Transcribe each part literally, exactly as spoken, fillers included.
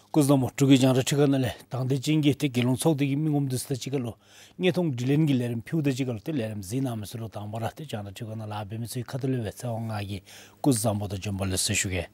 སྐུ་གཟུགས་བཟང་པོ། འབྲུག་གི་རྒྱང་བསྒྲགས་ཁྲི་ཁ་ནང་ལས་དང་འདོད་ཅན་གྱི་ཏེ་རྒྱལ་ཡོངས་ཚོགས་སྡེ་གི་མི་ངོམ་འདི་ཚུ་དང་གཅིག་ཁར་ལུ་དངོས་མཐོང་དྲི་ལན་གྱི་ལས་རིམ་ཕུལཝ་དང་གཅིག་ཁར་ལུ་ཏེ་ལས་རིམ་གཟིགས་གནང་མི་ཚུ་ལུ་དང་པ་ར་ཏེ་རྒྱང་བསྒྲགས་ཁྲི་ཁ་ནང་ལཱ་འབད་མི་ཚུ་གི་ཁ་ཐུག་ལས་སྦེ་ཚེ་དབང་ང་གིས་སྐུ་གཟུགས་བཟང་པོ་དང་བྱོན་པ་ལེགས་སོ་ཞུ་གེ།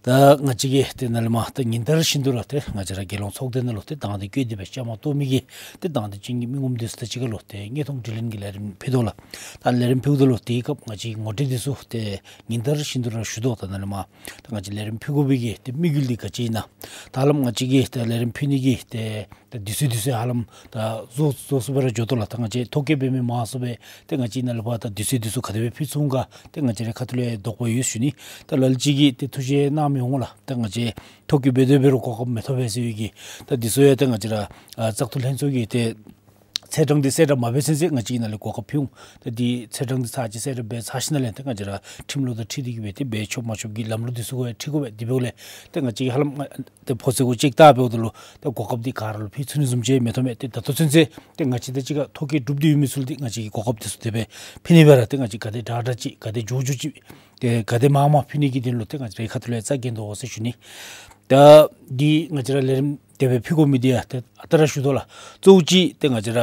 ད་ང་བཅས་ཀྱིས་ཏེ་ནཱ་ལས་མར་ད་ཉིན་ལྟར་བཞིན་དུ་ར་ཏེ་ང་བཅས་ར་རྒྱལ་ཡོངས་ཚོགས་སྡེ་ནང་ལུ་ཏེ་དང་འདོད་བསྐྱེད་དེ་སྦེ་བཅའ་མར་གཏོགས་མི་གི་ཏེ་དང་འདོད་ཅན་གྱི་མི་ངོམ་འདི་ཚུ་དང་གཅིག་ཁར་ལུ་ཏེ་དངོས་མཐོང་དྲི་ལན་གྱི་ལས་རིམ་ཕུལ་དོ་ལགས། ད་ལས་རིམ་ཕུལཝ་ད་ལུ་དེའི་སྐབས་ང་བཅས་ཀྱིས་ངོ་སྤྲོད་འདི་ཚུ་ཏེ་ཉིན་ལྟར་བཞིན་དུ་ར་ཞུ་དོ། ད་ནཱ་ལས་མར་ད་ང་བཅས་ལས་རིམ་ཕུལ་དགོ་པའི་གི་ཏེ་དམིགས་ཡུལ་འདི་ག་ཅི་ཨིན་ན། ད་ཧ་ལམ་ང་བཅས་ཀྱིས་ཏེ་ལས་རིམ་ཕུལ་ནི་གི་ཏེ་ད་དུས་ཚོད་འདི་ཚུ་ཧ་ལམ་ད་རྫོགས་རྫོགས་སོ་བར་འགྱོ་དོ་ལགས། ད་ང་བཅས་ཐོ་བཀོད་འབད་མི་མང་སུ་སྦེ་ཏེ་ང་བཅས་ནཱ་ལས་ཕར་ད་དུས་ཚོད་འདི་ཚུ་ག་དེ་སྦེ་ཕུལ་ཚུགས་ག་ཏེ་ང་བཅས་རའི་ཁ་ཐུག་ལས་དོགས་པ་ཡོད་ཞུ་ནི། ད་ལ་ལུ་ཅིག་གིས་ཏེ་ཐུགས་རྗེ་གནང་མི་འོང་ལགས། ད་ང་བཅས་ཐོ་བཀོད་འབད་དེ་འབད་རུང་གོ་སྐབས་མི་ཐོབ་པས་ཟེར་བའི་གི་ད་འདི་ཚུ་ཡང་ཏེ་ང་བཅས་ར་ཨ་བཙག་འཐུ་ལྷན་ཚོགས་ཀྱི་ཏེ་ཚེས་གྲངས་འདི་གསལ་བསྒྲགས་མ་འབད་ཚུན་ཚོད་ང་བཅས་ནཱ་ལས་གོ་སྐབས་ཕུལ་འོང་། ཏེ་འདི་ཚེས་གྲངས་འདི་ཚར་གཅིག་གསལ་བསྒྲགས་འབད་ཚར་ཞིནམ་ལས་ཏེ་ང་བཅས་ར་ཁྲིམས་ལུགས་དང་འཁྲིལ་ཏེ་གི་སྦེ་ཏེ་འབད་ཆོག་མ་ཆོག་གི་ལམ་ལུགས་འདི་ཚུ་གུ་ཡང་འཁྲིལ་དགོ་པས། དེ་འབདཝ་ལས་ཏེ་ང་བཅས་ཧ་ལམ་ཏེ་ཕོ་ཚོད་གུ་ཅིག་བལྟ་འབདཝ་ད་ལུ་ཏེ་གོ་སྐབས་འདི་ག་ར་ལུ་ཕུལ་ཚུགས་ནི་བཟུམ་ཅིག་མི་ཐོབ་མས། ཏེ་ད་ལྟོ་ཚུན་ཚོད་ཏེ་ང་བཅས་དང་གཅིག་ཁར་ཐོ་བཀོད་གྲུབ་སྟེ་ཡོད་མི་ཚུ་ལུ་ཏེ་ང་བཅས་ཀྱིས་གོ་སྐབས་འདི་ཚུ་དེ་སྦེ་ཕུལ་ནི་སྦེ་ར་ཏེ་ང་བཅས་ག་དེ་དྲག་དྲག་ཅིག་ག་དེ་མགྱོགས་མགྱོགས་ཅིག་ཏེ་ག་དེ་མང་མང་ཕུལ་ནི་གི་དོན་ལུ་ཏེ་ང་བཅས་རའི་ཁ་ཐུག་ལས་རྩ་འགེངས་དོ་ཟེར་ཞུ་ནི། ད་འདི་ང་བཅས་ར་ལས་རིམ་དེ་སྦེ་ཕུལ་དགོ་མི་འདི་ཡང་ཏེ་ཨ་རྟག་ར་ཞུ་དོ་ལགས། གཙོ་བོ་ཅིག་ཏེ་ང་བཅས་ར་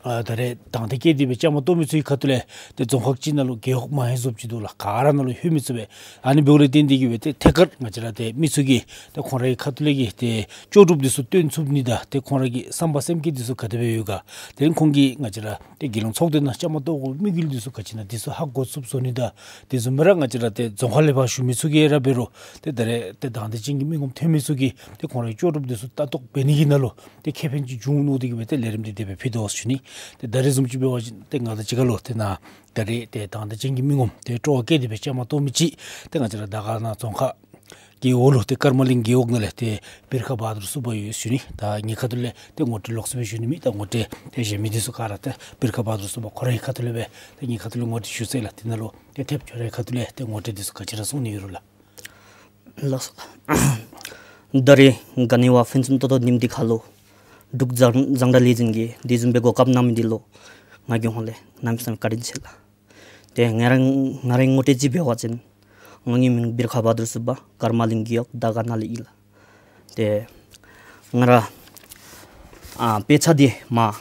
ཨ་ད་རེས་དང་འདོད་བསྐྱེད་དེ་སྦེ་བཅའ་མར་གཏོགས་མི་ཚུ་གི་ཁ་ཐུག་ལས་ཏེ་རྫོང་ཁག་ཅིག་ནང་ལུ་རྒེད་འོག་མང་ཧེང་བཟུམ་ཅིག་འདུག་ལགས། ག་ར་ནང་ལུ་ལྷོད་མི་ཚུགས་པས། ཨ་ནི་འབདཝ་ལས་བརྟེན་ཏེ་གི་སྦེ་ཏེ་ཐད་ཀར་ང་བཅས་ར་ཏེ་མི་ཚུ་གིས་ཏེ་ཁོང་རའི་ཁ་ཐུག་ལས་ཀྱི་ཏེ་ལྕོགས་གྲུབ་འདི་ཚུ་སྟོན་ཚུགས་ནི་དང་ཏེ་ཁོང་ར་གི་བསམ་པ་སེམས་བསྐྱེད་འདི་ཚུ་ག་དེ་སྦེ་ཡོད་ག། དེ་ལས་ཁོང་གིས་ང་བཅས་ར་ཏེ་རྒྱལ་ཡོངས་ཚོགས་སྡེ་ནང་བཅའ་མར་གཏོགས་དགོ་དམིགས་ཡུལ་འདི་ཚུ་ག་ཅི་ཨིན་ན་འདི་ཚུ་ཧ་གོ་ཚུགསཔ་བཟོ་ནི་དང་དེ་བཟུམ་སྦེ་ར་ང་བཅས་ར་ཏེ་རྫོང་ཁག་ལས་ཕར་ཞུ་མི་ཚུ་གིས་ར་འབད་རུང་ཏེ་ད་རེས་ཏེ་དང་འདོད་ཅན་གྱི་མི་ངོམ་ཐོན་མི་ཚུ་གིས་ཏེ་ཁོང་རའི་ལྕོགས་གྲུབ་འདི་ཚུ་ལྟ་རྟོག་འབད་ནི་གི་ནང་ལུ་ཏེ་ཁེ་ཕན་ཅིག་འབྱུང་ནི་འདི་གིས་སྦེ་ཏེ་ལས་རིམ་འདི་དེ་སྦེ་ཕུལ་དོ་ཟེར་ཞུ་ནི། ཏེ་ད་རེས་བཟུམ་ཅིག་འབད་བ་ཅིན་ཏེ་ང་དང་གཅིག་ཁར་ལུ་ཏེ་ནཱ་ད་རེས་ཏེ་དང་འདོད་ཅན་གྱི་མི་ངོམ་ཏེ་སྤྲོ་བ་བསྐྱེད་དེ་སྦེ་བཅའ་མར་གཏོགས་མི་ཅིག་ཏེ་ང་བཅས་ར་དར་དཀར་ན་རྫོང་ཁག་གི་འོག་ལུ་ཏེ་ཀརྨ་གླིང་རྒེད་འོག་ནང་ལས་ཏེ་བིར་ཁ་བ་དུར་སུ་པ་ཡོད་ཟེར་ཞུ་ནི། ད་ངེའི་ཁ་ཐུག་ལས་ཏེ་ངོ་སྤྲོད་ལོགས་སུ་སྦེ་ཞུ་ནི་མེད། ད་ངོ་སྤྲོད་ཏེ་གཞན་མི་འདི་ཚུ་ག་ར་ཏེ་བིར་ཁ་བ་དུར་སུ་པ་ཁོ་རའི་ཁ་ཐུག་ལས་སྦེ་ཏེ་ངེའི་ཁ་ཐུག་ལས་ངོ་སྤྲོད་ཞུ་ཚར་ཡི་ལགས། དེ་ནང་ལུ་ཏེ་ཐེབས་ཁྱོད་རའི་ཁ་ཐུག་ལས་ཏེ་ངོ་སྤྲོད་འདི་ཚུ་ག་ཅི་ར་གསུང་ནི་ཡོད་རུང་ལགས། ལགས་སོ། ད་རེས་ག་ནི་བ་ཕུན་སུམ་ཚོགས་པའི་ཉིནམ་འདི་ཁར་ལུ་འབྲུག་རྒྱང་རྒྱང་བསྒྲགས་ལས་འཛིན་གྱིས་དེ་བཟུམ་སྦེ་གོ་སྐབས་གནང་མི་འདི་ལུ་ང་གི་ཧོངས་ལས་གནམ་མེད་ས་མེད་བཀའ་དྲིན་ཆེ་ལགས། ཏེ་ང་ར་ང་རའི་ངོ་སྤྲོད་ཅིག་འབད་བ་ཅིན་ང་གི་མིང་བིར་ཁ་བ་དུར་སུ་པ། ཀརྨ་གླིང་རྒེད་འོག་དར་དཀར་ན་ལས་ཨིན་ལགས། ཏེ་ང་ར་ཨ་དཔེ་ཆ་འདི་མར་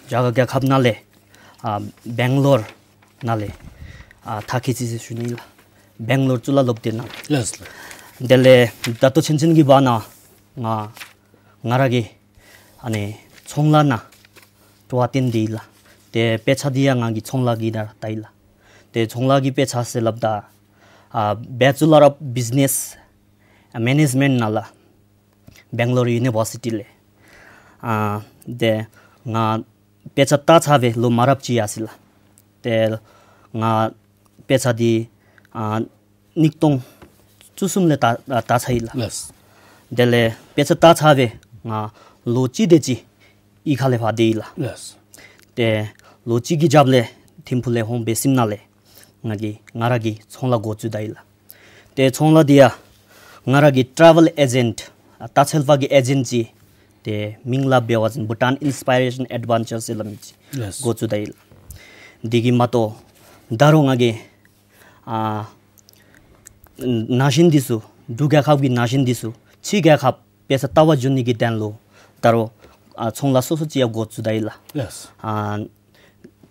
རྒྱ་གར་རྒྱལ་ཁབ་ནང་ལས་ཨ་སྦེང་ལོར་ནང་ལས་ཨ་མཐར་འཁྱོལ་ཅི་ཟེར་ཞུ་ནི་ལགས། སྦེང་ལོར་གཙུག་ལག་སློབ་སྡེ་ནང་ལས། ལགས་སོ། དེ་ལས་ད་ལྟོ་ཆུང་ཆུང་གི་བར་ན་ང་ང་ར་གིས་ཨ་ནི་ཚོང་ལཱ་ནང་སྤྲོ་བ་བཏོན་ཏེ་ཡོད་ལགས། ཏེ་དཔེ་ཆ་འདི་ཡང་ང་གིས་ཚོང་ལཱ་གི་ནང་ལྟ་ཡི་ལགས། ཏེ་ཚོང་ལཱ་གི་དཔེ་ཆ་ཟེར་སླབ་ད་ཨ་Bachelor of Business Management ནང་ལས་སྦེང་ལོར་ཡུ་ནི་བར་སི་ཊི་ལས། ཨ་ཏེ་ང་དཔེ་ཆ་ལྟ་ཚར་བའི་ལོ་མང་རབས་ཅིག་ཡར་སོ་ཡི་ལགས། ཏེ་ང་དཔེ་ཆ་འདི་ཨ་གཉིས་སྟོང་བཅུ་གསུམ་ལས་ལྟ་ལྟ་ཚར་ཡི་ལགས། ལགས། དེ་ལས་དཔེ་ཆ་ལྟ་ཚར་བའི་ང་ལོ་གཅིག་དེ་ཅིག་གཡུས་ཁ་ལས་ཕར་སྡོད་ཡི་ལགས། ལགས། ཏེ་ལོ་གཅིག་གི་རྒྱབ་ལས་ཐིམ་ཕུག་ལས་ཧོངས་སྦེ་ཞིནམ་ལས་ང་གིས་ང་ར་གི་ཚོང་ལཱ་འགོ་བཙུགས་ད་ཡི་ལགས། ཏེ་ཚོང་ལཱ་འདི་ཡང་ང་ར་གི་ཊེ་རེ་ཝེལ་ཨེ་ཇེནཊ་ཨ་ལྟ་འཚོལ་པ་གི་ཨེ་ཇེནཊ་ཅིག་ཏེ་མིང་ལས་འབད་བ་ཅིན་Bhutan Inspiration Adventure ཟེར་སླབ་མི་ཅིག་ལགས། འགོ་བཙུགས་ད་ཡི་ལགས། འདི་གིས་མ་གཏོགས་ད་རུང་ང་གིས་ཨ་ན་གཞོན་འདི་ཚུ་འབྲུག་རྒྱལ་ཁབ་ཀྱི་ན་གཞོན་འདི་ཚུ་ཕྱི་རྒྱལ་ཁབ་དཔེ་ཆ་ལྟ་བར་འགྱོ་ནི་གི་དོན་ལུ་ད་རུང་ཨ་ཚོང་ལཱ་སོ་སོ་ཅིག་ཡང་འགོ་བཙུགས་ད་ཡི་ལགས། ལགས། ཨ་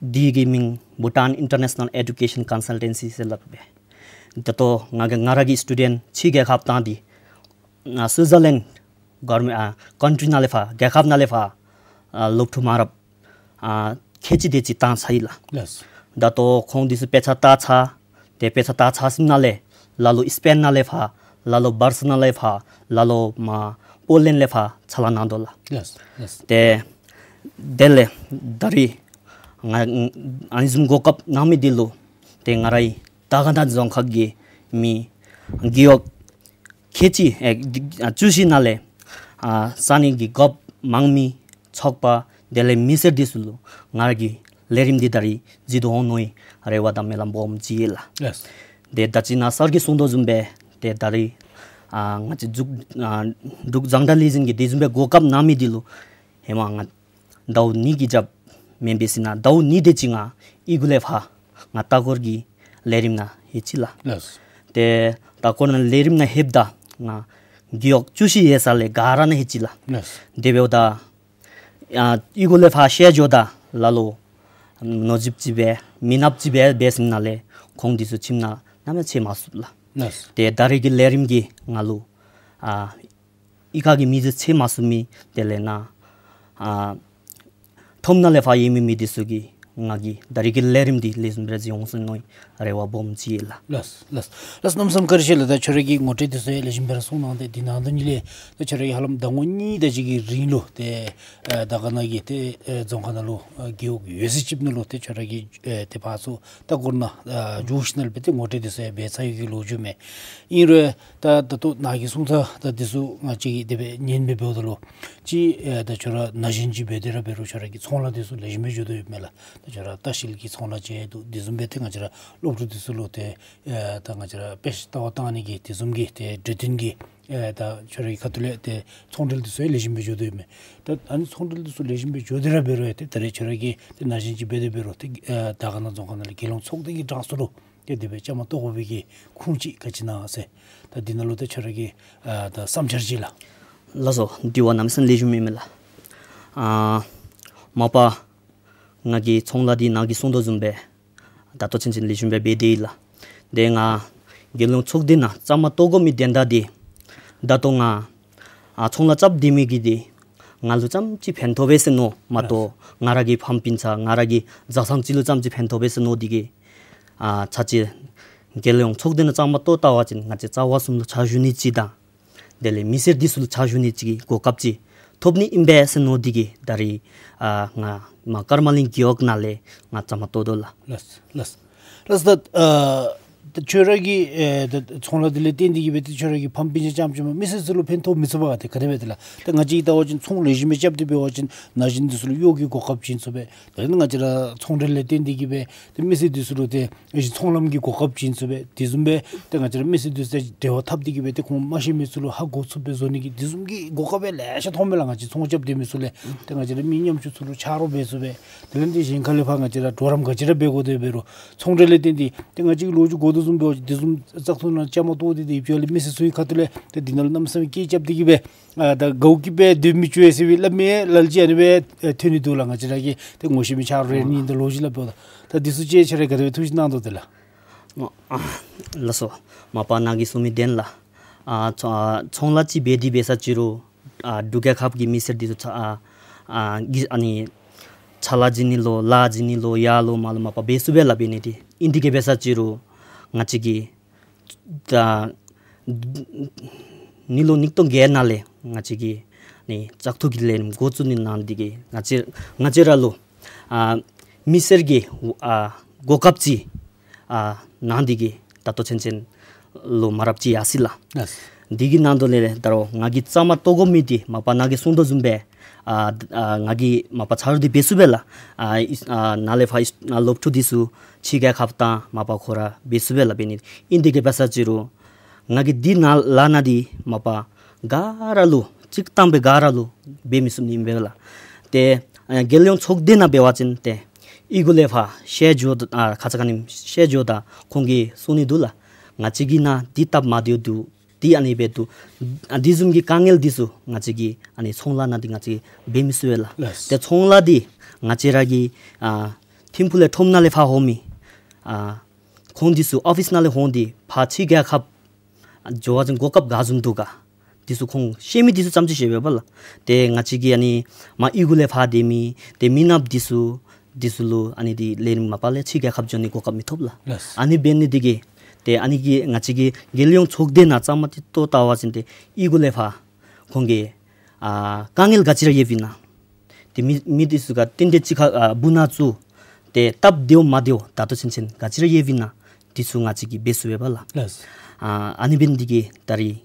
འདི་གི་མིང་Bhutan International Education Consultancy ཟེར་སླབ་པས། ད་ལྟོ་ང་གི་ང་ར་གི་སི་ཊུ་ཌེནཊ་ཕྱི་རྒྱལ་ཁབ་དང་འདི་ཨ་སུའི་ཛར་ལེནཌ་གོ་ཝར་མེནཊ་ཨ་ཀཱན་ཊི་རི་ནང་ལས་ཕར་རྒྱལ་ཁབ་ནང་ལས་ཕར་ཨ་སློབ་ཕྲུག་མང་རབས་ཨ་ཁལ་གཅིག་དེ་ཅིག་བཏང་ཚར་ཡི་ལགས། ལགས། ད་ལྟོ་ཁོང་འདི་ཚུ་དཔེ་ཆ་ལྟ་ཚར། ཏེ་དཔེ་ཆ་ལྟ་ཚར་ཞིནམ་ལས་ལ་ལུ་ཨིསི་པེན་ནང་ལས་ཕར་ལ་ལུ་བར་སི་ལི་ནང་ལས་ཕར་ལ་ལུ་མར་པོ་ལེནཌ་ལས་ཕར་ཕྱག་ལཱ་གནང་དོ་ལགས། ལགས་ལགས། ཏེ་དེ་ལས་ད་རིས་ང་ཨ་ནི་བཟུམ་གོ་སྐབས་གནང་མི་འདི་ལུ་ཏེ་ང་རའི་དར་དཀར་ན་རྫོང་ཁག་གི་མི་རྒེད་འོག་ཁལ་གཅིག་ཨེ་བཅུ་བཞི་ནང་ལས་ཨ་ས་གནས་ཀྱི་འགོ་དམངས་མི་ཚོགས་པ་དེ་ལས་མི་སེར་འདི་ཚུ་ལུ་ང་ར་གི་ལས་རིམ་འདི་ད་རིས་གཟིགས་དོ་འོང་མནོ་བའི་རེ་བ་དང་སྨོན་ལམ་སྦོམ་ཅིག་ཡོད་ལགས། ལགས། ཏེ་ད་ཅི་ནཱ་སར་གྱིས་གསུངས་དོ་བཟུམ་སྦེ་ཏེ་ད་རིས་ཨ་ང་བཅས་འབྲུག་ཨ་འབྲུག་རྒྱང་བསྒྲགས་ལས་འཛིན་གྱིས་དེ་བཟུམ་སྦེ་གོ་སྐབས་གནང་མི་འདི་ལུ་ཧེ་མ་ང་ཟླཝ་གཉིས་ཀྱི་རྒྱབ་མེན་པའི་ཟེར་ན་ཟླཝ་གཉིས་དེ་ཅིག་ང་གཡུས་ཁ་ལས་ཕར་ང་ལྟ་སྐོར་གྱི་ལས་རིམ་ནང་ལྷོད་ཅི་ལགས། ལགས། ཏེ་ལྟ་སྐོར་ནང་ལས་རིམ་ནང་ལྷོདཔ་ད་ང་ རྒེད་འོག་བཅུ་བཞི་ཡོད་ས་ལས་ག་ར་ནང་ལྷོད་ཅི་ལགས། ལགས། དེ་འབདཝ་ད་ཨ་གཡུས་སྒོ་ལས་ཕར་བཤལ་འགྱོཝ་ད་ལ་ལུ་མནོ་བསྒྱུར་ཅིག་འབད་མི་ནགཔ་ཅིག་འབད་འབད་ཞིནམ་ལས་ཁོང་འདི་ཚུ་ཁྱིམ་ནང་གནམ་མེད་ས་མེད་ཕྱད་མ་ཚུགས་ལགས། ལགས། ཏེ་ད་རེས་ཀྱི་ལས་རིམ་གྱིས་ང་ལུ་ཨ་གཡུས་ཁ་གི་མི་ཚུ་ཕྱད་མ་ཚུགས་མི་དེ་ལས་ནཱ་ཨ་ཁྲོམ་ནང་ལས་ཕར་ཡོད་མི་མི་འདི་ཚུ་གིས་ང་གི་ད་རེས་ཀྱི་ལས་རིམ་འདི་ལེགས་ཤོམ་སྦེ་ར་ཅིག་འོང་ཚུགས་ནིའི་རེ་བ་སྦོམ་ཅིག་ཡོད་ལགས། ལགས་ལགས་ལགས། གནམ་མེད་ས་མེད་བཀའ་དྲིན་ཆེ་ལགས། ད་ཁྱོད་ར་གི་ངོ་སྤྲོད་འདི་ཚུ་ཡང་ལེགས་ཤོམ་སྦེ་ར་གསུངས་གནང་སྟེ་འདི་ནང་དོན་ཉིད་ལས་ད་ཁྱོད་ར་གིས་ཧ་ལམ་ཟླ་ངོ་གཉིས་དེ་ཅིག་གི་རིང་ལུ་ཏེ་ཨེ་དར་དཀར་ན་གི་ཏེ་ཨེ་རྫོང་ཁག་ནང་ལུ་ཨེ་རྒེད་འོག་ཡོད་ཚད་ཅིག་ནང་ལུ་ཏེ་ཁྱོད་ར་གིས་ཨེ་ཏེ་ཕར་ཚུར་ལྟ་སྐོར་གནང་ཨེ་འགྱོ་ཞིནམ་ལས་སྦེ་ཏེ་ངོ་སྤྲོད་འདི་ཚུ་ཡང་འབད་ཚར་ཡོད་པའི་ལོ་རྒྱུས་མས། ཨིན་རུང་ད་ད་ལྟོ་ནཱ་གིས་གསུངས་ཚར། ད་འདི་ཚུ་ང་བཅས་ཀྱིས་དེ་སྦེ་ཉན་སྦེ་འབདཝ་ད་ལུ་ཅིག་ཨེ་ད་ཁྱོད་ར་ན་གཞོན་ཅིག་འབད་དེ་ར་འབད་རུང་ཁྱོད་ར་གི་ཚོང་ལཱ་འདི་ཚུ་ལེགས་ཤོམ་སྦེ་འགྱོ་དོ་ཡོདཔ་མས་ལགས། ད་ཁྱོད་ར་ལྟ་བཤལ་གྱི་ཚོང་ལཱ་ཅིག་འདུག། དེ་བཟུམ་སྦེ་ཏེ་ང་བཅས་ར་སློབ་ཕྲུག་འདི་ཚུ་ལུ་ཏེ་ཨེ་ད་ང་བཅས་ར་དཔེ་ཆ་ལྟ་བར་བཏང་ནི་གི་དེ་བཟུམ་གྱི་ཏེ་གྲོས་སྟོན་གྱི་ཨེ་ད་ཁྱོད་ར་གི་ཁ་ཐུག་ལས་ཏེ་ཚོང་འབྲེལ་འདི་ཚུ་ཡང་ལེགས་ཤོམ་སྦེ་འགྱོ་དོ་ཡོདཔ་མས། ད་ཨ་ནི་ཚོང་འབྲེལ་འདི་ཚུ་ལེགས་ཤོམ་སྦེ་འགྱོ་དེ་ར་འབད་རུང་ཡང་ཏེ་ད་རེས་ཁྱོད་ར་གིས་ཏེ་ན་གཞོན་ཅིག་འབད་དེ་འབད་རུང་ཏེ་ཨེ་དར་དཀར་ན་རྫོང་ཁག་ནང་ལས་རྒྱལ་ཡོངས་ཚོགས་སྡེ་གི་གྲངས་སུ་ལུ་ཏེ་དེ་སྦེ་བཅའ་མར་གཏོགས་དགོ་པའི་གི་ཁུངས་ཅིག་ག་ཅི་ཨིན་ན་ཟེར། ད་འདི་ནང་ལུ་ཏེ་ཁྱོད་ར་གི་ཨ་ད་བསམ་འཆར་ཅིག་ལགས། ལགས་སོ། དྲི་བ་གནམ་མེད་ས་མེད་ལེགས་ཤོམ་ཨིན་མས་ལགས། ཨ་མ་པ་ང་གི་ཚོང་ལཱ་འདི་ནཱ་གིས་གསུངས་དོ་བཟུམ་སྦེ་ད་ལྟོ་ཚུན་ཚོད་ལེགས་ཤོམ་སྦེ་འབད་དེ་ཡོད་ལགས། ཏེ་ང་རྒྱལ་ཡོངས་ཚོགས་སྡེ་ནང་བཅའ་མར་གཏོགས་དགོ་མི་དོན་དག་འདི་ད་ལྟོ་ང་ཨ་ཚོང་ལཱ་རྐྱབ་སྡོད་མི་གི་འདི་ང་ལུ་ཙམ་ཅིག་ཕན་ཐོགས་པས་ཟེར་མནོ་མ་གཏོགས་ང་ར་གི་ཕམ་སྤུན་ཆ་ང་ར་གི་བཟའ་ཚང་ཅིག་ལུ་ཙམ་ཅིག་ཕན་ཐོགས་པས་ཟེར་མནོ་སྟེ་གིས་ཨ་ཚར་ཅིག་རྒྱལ་ཡོངས་ཚོགས་སྡེ་ནང་བཅའ་མར་གཏོགས་བལྟ་བ་ཅིན་ང་བཅས་རྩ་བ་གསུམ་ལུ་ཕྱག་ཞུ་ནི་ཅིག་དང་དེ་ལས་མི་སེར་འདི་ཚུ་ལུ་ཕྱག་ཞུ་ནི་ཅིག་གི་གོ་སྐབས་ཅིག་ཐོབ་ནི་ཨིན་པས་ཟེར་མནོ་སྟེ་གིས་ད་རེས་ཨ་ང་མར་ཀརྨ་གླིང་རྒེད་འོག་ནང་ལས་ང་བཅའ་མར་གཏོགས་དོ་ལགས། ལགས་ལགས་ལགས། ད་ཨ་ད་ཁྱོད་ར་གི་ཨེ་ད་ཚོང་ལཱ་འདི་ལས་བརྟེན་ཏེ་གིས་སྦེ་ཏེ་ཁྱོད་ར་གི་ཕམ་སྤུན་ཆ་རྐྱངམ་ཅིག་མ་མི་སེར་ཚུ་ལུ་ཕན་ཐོགས་མི་ཚུགས་པས་ག། ཏེ་ག་དེ་སྦེ་ཏེ་ལགས། ད་ང་བཅས་ཀྱིས་བལྟ་བ་ཅིན་ཚོང་ལེགས་ཤོམ་སྦེ་རྐྱབ་སྟེ་འབད་བ་ཅིན་ན་གཞོན་འདི་ཚུ་ལུ་གཡོག་གི་གོ་སྐབས་བྱིན་ཚུགས་པས། ད་ང་བཅས་ར་ཚོང་འབྲེལ་ལས་བརྟེན་ཏེ་གིས་སྦེ་ཏེ་མི་སེར་འདི་ཚུ་ལུ་ཏེ་ཚོང་ལམ་གྱི་གོ་སྐབས་བྱིན་ཚུགས་པས། དེ་བཟུམ་སྦེ་ཏེ་ང་བཅས་ར་མི་སེར་འདི་ཚུ་ཏེ་འབྲེལ་བ་འཐབ་སྟེ་གིས་སྦེ་ཏེ་ཁོང་མ་ཤེས་མི་ཚུ་ལུ་ཧ་གོ་ཚུགསཔ་སྦེ་བཟོ་ནི་གི་དེ་བཟུམ་གྱི་གོ་སྐབས་སྦེ་ལེ་ཤ་མཐོངམ་མས་ལགས། ང་བཅས་ཚོང་རྐྱབ་སྡོད་མི་ཚུ་ལས་ཏེ་ང་བཅས་ར་མི་ཉམ་ཆུང་ཚུ་ལུ་ཆ་རོགས་འབད་ཚུགས་པས། དེ་ལས་ཏེ་གཞན་ཁ་ལས་ཕར་ང་བཅས་ར་གྲོགས་རམ་ག་ཅི་ར་འབད་དགོ་དེ་འབད་རུང་ཚོང་འབྲེལ་ལས་བརྟེན་ཏེ་ཏེ་ང་བཅས་ཀྱིས་ལོ་རྒྱུས་གོ་དོ་བཟུམ་འབད་བ་ཅིན་དེ་བཟུམ་བཙག་འཐུ་ནང་བཅའ་མར་གཏོགས་ཏེ་ཏེ་ཡོདཔ་ལས་མི་སེར་ཚུ་གི་ཁ་ཐུག་ལས་ཏེ་འདི་ནང་ལུ་གནམ་མེད་ས་མེད་སྐད་རྐྱབ་སྟེ་གིས་སྦེ་ཨ་ད་དགའཝ་གིས་སྦེ་སྡོད་མི་ཅིག་ཡོད་ཟེར་བའི་སླབ་མི་ལ་ལུ་ཅིག་ཨ་ནི་སྦེ་ཨེ་ཐོན་ནི་འདུག་ལགས། ང་བཅས་ར་གི་ཏེ་ངོ་ཤེས་མི་ཆ་རོགས་རེ་གཉིས་ད་ལོ་རྒྱུས་སླབ་འབདཝ་ད། ད་འདི་ཚུ་ཅིག་ཁྱོད་ར་ག་དེ་སྦེ་ཐུགས་བཞེད་གནང་དོ་ཏེ་ལགས། ལགས་སོ། མ་པ་ནཱ་གིས་གསུངས་མི་བདེན་ལགས། ཨ་ཚོང་ཨ་ཚོང་ལཱ་ཅིག་འབད་དེ་འབད་ས་ཅིག་རུང་ཨ་འབྲུག་རྒྱལ་ཁབ་ཀྱི་མི་སེར་འདི་ཚུ་ཚ་ཨ་ཨ་གི་ཨ་ནི་ཕྱག་ལཱ་བྱིན་ནི་ལོ་ལཱ་བྱིན་ནི་ལོ་ཡར་ལོ་མར་ལོ་མ་པ་འབད་ཚུགས་པས་ལགས། འབད་ནི་འདི་ཨིན་དེ་གིས་འབད་ས་ཅིག་རུང་ང་བཅས་ཀྱིས་ད་ནི་ལོ་ཉིས་སྟོང་བརྒྱད་ནང་ལས་ང་བཅས་ཀྱིས་ནི་བཙག་འཐུ་གི་ལས་རིམ་འགོ་བཙུགས་ནི་ནང་འདི་གིས་ང་བཅས་ང་བཅས་ར་ལུ་ཨ་མི་སེར་གྱི་ཨ་གོ་སྐབས་ཅིག་ཨ་གནང་འདི་གིས་ད་ལྟོ་ཚུན་ཚོད་ལོ་མ་རབས་ཅིག་ཡར་སོ་ཡི་ལགས། ལགས། འདི་གི་ནང་དོན་ལས་ད་རུང་ང་གིས་བཅའ་མར་གཏོགས་དགོ་མི་འདི་མ་པ་ནཱ་གིས་གསུངས་དོ་བཟུམ་སྦེ་ཨ་ཨ་ང་གིས་མ་པ་ཆ་རོགས་འདི་འབད་ཚུགས་པས་ལགས། ཨ་ཨིས་ཨ་ནཱ་ལས་ཕར་ཨིས་ཨ་སློབ་ཕྲུག་འདི་ཚུ་ཕྱི་རྒྱལ་ཁབ་བཏང་མ་པ་ཁོ་ར་འབད་ཚུགས་པས་ལགས། འབད་ནི་ཨིན་དེ་གིས་འབད་ས་ཅིག་རུང་ང་གིས་འདི་ནང་ལཱ་ནང་འདི་མ་པ་ག་ར་ལུ་གཅིག་བཏང་སྦེ་ག་ར་ལུ་འབད་མི་ཚུགས་ནི་ཨིན་པས་ལགས། ཏེ་ཨ་རྒྱལ་ཡོངས་ཚོགས་སྡེ་ནང་འབད་བ་ཅིན་ཏེ་གཡུས་སྒོ་ལས་ཕར་བཤལ་འགྱོཝ་ད་ཨ་ཁ་ཙ་ཁ་ཉིནམ་བཤལ་འགྱོཝ་ད་ཁོང་གིས་གསུང་ནི་འདུག་ལགས། ང་བཅས་ཀྱི་ནང་འདི་སྟབས་མ་བདེཝ་འདུག། འདི་ཨ་ནི་སྦེ་འདུག། ཨ་འདི་བཟུམ་གྱི་དཀའ་ངལ་འདི་ཚུ་ང་བཅས་ཀྱིས་ཨ་ནི་ཚོང་ལཱ་ནང་འདི་ང་བཅས་ཀྱིས་འབད་མི་ཚུགས་པས་ལགས། ལགས། ཏེ་ཚོང་ལཱ་འདི་ང་བཅས་ར་གི་ཨ་ཐིམ་ཕུག་ལས་ཁྲོམ་ནང་ལས་ཕར་འོང་མི་ཨ་ཁོང་འདི་ཚུ་ཨོ་ཕིསི་ནང་ལས་འོང་སྟེ་ཕར་ཕྱི་རྒྱལ་ཁབ་འགྱོ་བ་ཅིན་གོ་སྐབས་ག་བཟུམ་འདུག་ག། འདི་ཚུ་ཁོང་ཤེས་མི་འདི་ཚུ་ཙམ་ཅིག་ཤེས་པས་པ་ལགས། ཏེ་ང་བཅས་ཀྱི་ཨ་ནི་མར་གཡུས་སྒོ་ལས་ཕར་སྡོད་མི་ཏེ་མི་ནགཔ་འདི་ཚུ་འདི་ཚུ་ལུ་ཨ་ནི་འདི་ལས་རིམ་མ་པ་ལས་ཕྱི་རྒྱལ་ཁབ་འགྱོ་ནི་གོ་སྐབས་མི་ཐོབ་ལགས། ལགས། ཨ་ནི་འབད་ནི་འདི་གིས་ཏེ་ཨ་ནི་གིས་ང་བཅས་ཀྱི་རྒྱལ་ཡོངས་ཚོགས་སྡེ་ནང་བཅའ་མར་ཏེ་གཏོགས་བལྟ་བ་ཅིན་ཏེ་གཡུས་སྒོ་ལས་ཕར་ཁོང་གི་ཨ་དཀའ་ངལ་ག་ཅི་ར་ཡོདཔ་ཨིན་ན། ཏེ་མི་མི་འདི་ཚུ་ག་རྟེན་འབྲེལ་གཅིག་ཁར་ཨ་སྦུག་ནང་བཙུགས་ཏེ་སྟབས་བདེཝ་མ་བདེཝ་ད་ལྟོ་ཚུན་ཚོད་ག་ཅི་ར་ཡོདཔ་ཨིན་ན། འདི་ཚུ་ང་བཅས་ཀྱིས་འབད་ཚུགས་པས་པ་ལགས། ལགས། ཨ་ཨ་ནི་འབད་ནི་འདི་གིས་ད་རེས་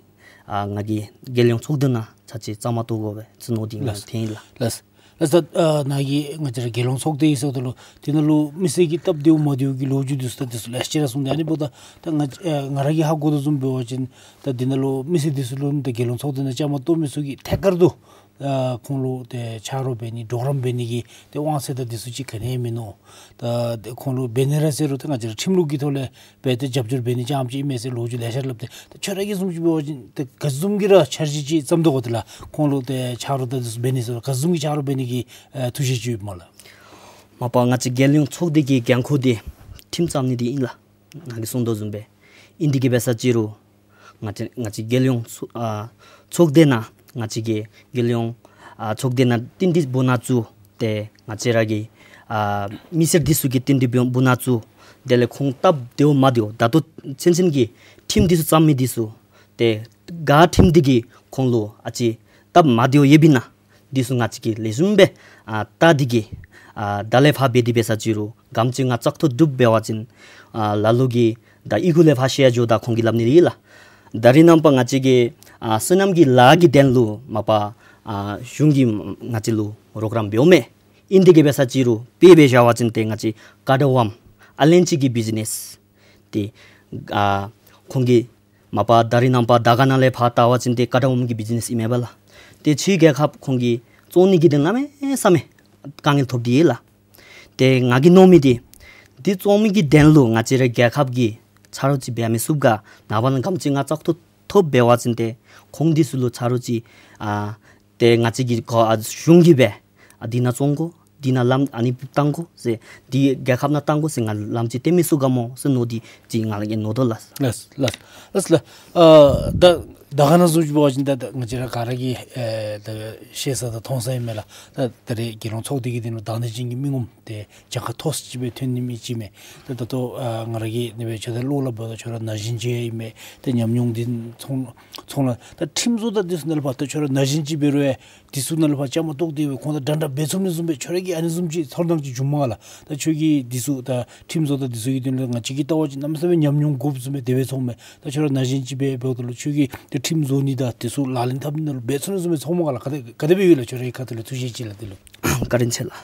ཨ་ང་གིས་རྒྱལ་ཡོངས་ཚོགས་སྡེ་ནང་ཚར་ཅིག་བཅའ་མར་གཏོགས་དགོ་པས་ཟེར་མནོ་སྟེ་ང་ལགས། འཐོན་ཡི་ལགས། ལགས། ལགས། ད་ཨ་ནཱ་གིས་ང་བཅས་ར་རྒྱལ་ཡོངས་ཚོགས་སྡེ་ཨིན་ཟེརཝ་ད་ལུ་དེ་ནང་ལུ་མི་སེར་གྱི་སྟབས་བདེཝ་མ་བདེཝ་གི་ལོ་རྒྱུས་འདི་ཚུ་ད་འདི་ཚུ་ལེ་ཤ་ཅིག་ར་གསུངས་ཏེ་ཨ་ནི་འབདཝ་ད་ད་ང་ཨ་ང་ར་གིས་ཧ་གོ་དོ་བཟུམ་འབད་བ་ཅིན་ད་དེ་ནང་ལུ་མི་སེར་འདི་ཚུ་ལུ་ད་རྒྱལ་ཡོངས་ཚོགས་སྡེ་ནང་བཅའ་མར་གཏོགས་མི་ཚུ་གིས་ཐད་ཀར་དུ་ ཨ་ཁོང་ལུ་ཏེ་ཆ་རོགས་འབད་ནི་གྲོགས་རམ་འབད་ནི་གི་ཏེ་དབང་ཚད་དང་འདི་ཚུ་ཅིག་ག་ནི་ཡང་མིན་ནུག། ད་ཏེ་ཁོང་ལུ་འབད་ནི་ར་ཟེར་རུང་ཏེ་ང་བཅས་ར་ཁྲིམས་ལུགས་ཀྱི་ཐོག་ལས་འབད་དེ་རྒྱབ་སྐྱོར་འབད་ནི་རྐྱངམ་ཅིག་ཨིན་མས་ཟེར་ལོ་རྒྱུས་ལེ་ཤ་སླབ་སྟེ། ད་ཁྱོད་ར་གིས་བཟུམ་ཅིག་འབད་བ་ཅིན་ཏེ་ག་བཟུམ་གྱི་ར་འཆར་གཞི་ཅིག་བརྩམ་དོ་ག། དེ་ལས་ཁོང་ལུ་ཏེ་ཆ་རོགས་དང་འདི་ཚུ་འབད་ནི་ཟེར་ག་བཟུམ་གྱི་ཆ་རོགས་འབད་ནི་གི་ཨེ་ཐུགས་བཞེད་ཅིག་ཡོད་སྨོ་ལགས། མ་པ་ང་བཅས་རྒྱལ་ཡོངས་ཚོགས་སྡེ་གི་འགན་ཁུར་འདི་ཁྲིམས་བརྩམ་ནི་འདི་ཨིན་ལགས། ང་གིས་གསུང་དོ་བཟུམ་སྦེ་ཨིན། དེ་གིས་འབད་ས་ཅིག་རུང་ང་བཅས་ང་བཅས་རྒྱལ་ཡོངས་ཚོགས་ཨ་ཚོགས་སྡེ་ནང་ང་བཅས་ཀྱི་རྒྱལ་ཡོངས་ཨ་ཚོགས་སྡེ་ནང་རྟེན་འབྲེལ་འབུལ་ནི་ཚུ་ཏེ་ང་བཅས་ར་གི་ཨ་མི་སེར་འདི་ཚུ་གི་རྟེན་འབྲེལ་འབུལ་ནི་ཚུ་དེ་ལས་ཁོང་སྟབས་བདེཝ་མ་བདེཝ་ད་ལྟོ་ཚུན་ཚོད་ཀྱི་ཁྲིམས་འདི་ཚུ་བརྩམ་མི་འདི་ཚུ་ཏེ་ག་ཁྲིམས་འདི་གིས་ཁོང་ལུ་ཨ་ཙི་སྟབས་མ་བདེཝ་ཡོདཔ་ཨིན་ན་འདི་ཚུ་ང་བཅས་ཀྱིས་ལེགས་ཤོམ་སྦེ་ཨ་བལྟ་སྟེ་གིས་ཨ་ད་ལས་ཕར་འབད་དེ་འབད་ས་ཅིག་རུང་ག་དེམ་ཅིག་ང་བཙག་འཐུ་གྲུབ་འབད་བ་ཅིན་ཨ་ལ་ལུ་གིས་ད་ཨི་ཁུག་ལས་ཕར་བཤལ་འགྱོ་ད་ཁོང་གིས་སླབ་ནི་ཨིན་ལགས། ད་རེས་ནངས་པ་ང་བཅས་ཀྱི་ཨ་སོ་ནམ་གྱི་ལཱ་གི་དོན་ལུ་མ་པ་ཨ་གཞུང་གིས་ང་བཅས་ལུ་རོགས་རམ་འབདཝ་མས། ཨིན་དེ་གིས་འབད་ས་ཅིག་རུང་དཔེ་འབད་བཞག་པ་ཅིན་ཏེ་ང་བཅས་ཀ་དྲ་བམ་ཨ་ལན་ཅིག་གི་བིཛི་ནེས་ཏེ་ཨ་ཁོང་གིས་མ་པ་ད་རེས་ནངས་པ་དར་དཀར་ནང་ལས་ཕར་བལྟ་བ་ཅིན་ཏེ་ཀ་དྲ་བམ་གྱི་བིཛི་ནེས་ཨིན་མས་པ་ལགས། ཏེ་ཕྱིའི་རྒྱལ་ཁབ་ཁོང་གིས་བཙོང་ནི་གི་དོན་གནམ་མེད་ས་མེད་དཀའ་ངལ་ཐོབ་སྟེ་ཡོད་ལགས། ཏེ་ང་གིས་མནོ་མི་འདི་འདི་བཙོང་མི་གི་དོན་ལུ་ང་བཅས་ར་རྒྱལ་ཁབ་ཀྱིས་ཆ་རོགས་ཅིག་འབད་མི་ཚུགས་ག། ནངས་པ་གནངས་ག་དེམ་ཅིག་ང་བཙག་འཐུ་ཐོབ་འབད་བ་ཅིན་ཏེ་ཁོང་འདི་ཚུ་ལུ་ཆ་རོགས་ཅིག་ཨ་ཏེ་ང་བཅས་ཀྱི་གོ་ཨ་གཞུང་གིས་སྦེ་ཨ་འདི་ནང་བཙོང་དགོ། འདི་ནང་ལམ་ཨ་ནི་བཏང་དགོ་ཟེར། འདི་རྒྱལ་ཁབ་ནང་བཏང་དགོ་ཟེར་ང་ལམ་ཅིག་སྟོན་མི་ཚུགས་ག་སྨོ་ཟེར་མནོ་སྟེ་ཅིག་ང་ལས་ཀྱི་མནོ་དོ་ལགས། ལགས་ལགས་ལགས་ལགས། ཨ་ད་དར་དཀར་ནང་བཟུམ་ཅིག་འབད་བ་ཅིན་ད་ད་ང་བཅས་ར་ག་ར་གིས་ཨེ་ད་ཤེས་ས་དང་མཐོང་ས་ཨིན་མས་ལགས། ད་ད་རེས་རྒྱལ་ཡོངས་ཚོགས་སྡེ་གི་དོན་ལུ་དང་འདོད་ཅན་གྱི་མི་ངོམ་ཏེ་གྱངས་ཁ་མཐོ་ས་ཅིག་སྦེ་ཐོན་ནི་མི་ཅིག་མས། ད་ད་ལྟོ་ཨ་ང་ར་གིས་ཨ་ནི་སྦེ་ཁྱོད་དང་བློ་སླབ་པ་ད་ཁྱོད་ར་ན་གཞོན་ཅིག་ཨིན་མས། ད་ཉམས་མྱོང་འདི་ཚོང་ཚོང་ལཱ་ད་ཁྲིམས་བཟོ་ད་འདི་ཚུ་ནང་ལུ་ཕར་ད་ཁྱོད་ར་ན་གཞོན་ཅིག་འབད་རུང་ཨེ་འདི་ཚུ་ནང་ལུ་ཕར་བཅའ་མར་གཏོགས་ཏེ་སྦེ་ཁོང་དང་འདྲན་འདྲ་འབད་ཚུགས་ནི་བཟུམ་སྦེ་ཁྱོད་ར་གིས་ཨ་ནི་བཟུམ་ཅིག་ཚོར་སྣང་ཅིག་བྱུངམ་མས་ག་ལགས། ད་ཁྱོད་ཀྱིས་འདི་ཚུ་ད་ཁྲིམས་བཟོ་ད་འདི་ཚུ་གི་དོན་ལུ་ང་བཅས་ཀྱིས་བལྟ་བ་ཅིན་གནམ་མེད་ས་མེད་ཉམས་མྱོང་དགོཔ་བཟུམ་སྦེ་དེ་སྦེ་ཚོརཝ་མས། ད་ཁྱོད་ར་ན་གཞོན་ཅིག་སྦེ་འབདཝ་ད་ལུ་ཁྱོད་ཀྱིས་ད་ཁྲིམས་བཟོ་ནི་དང་འདི་ཚུ་ལག་ལེན་འཐབ་ནི་ནང་ལུ་འབད་ཚུགས་ནི་བཟུམ་སྦེ་ཚོརཝ་མས་ག་ལགས། ག་དེ་ག་དེ་སྦེ་ཡོད་ལགས། ཁྱོད་ར་གི་ཁ་ཐུག་ལས་ཐུགས་བཞེད་ཅིག་ལགས་འདི་ལུ། བཀའ་དྲིན་ཆེ་ལགས།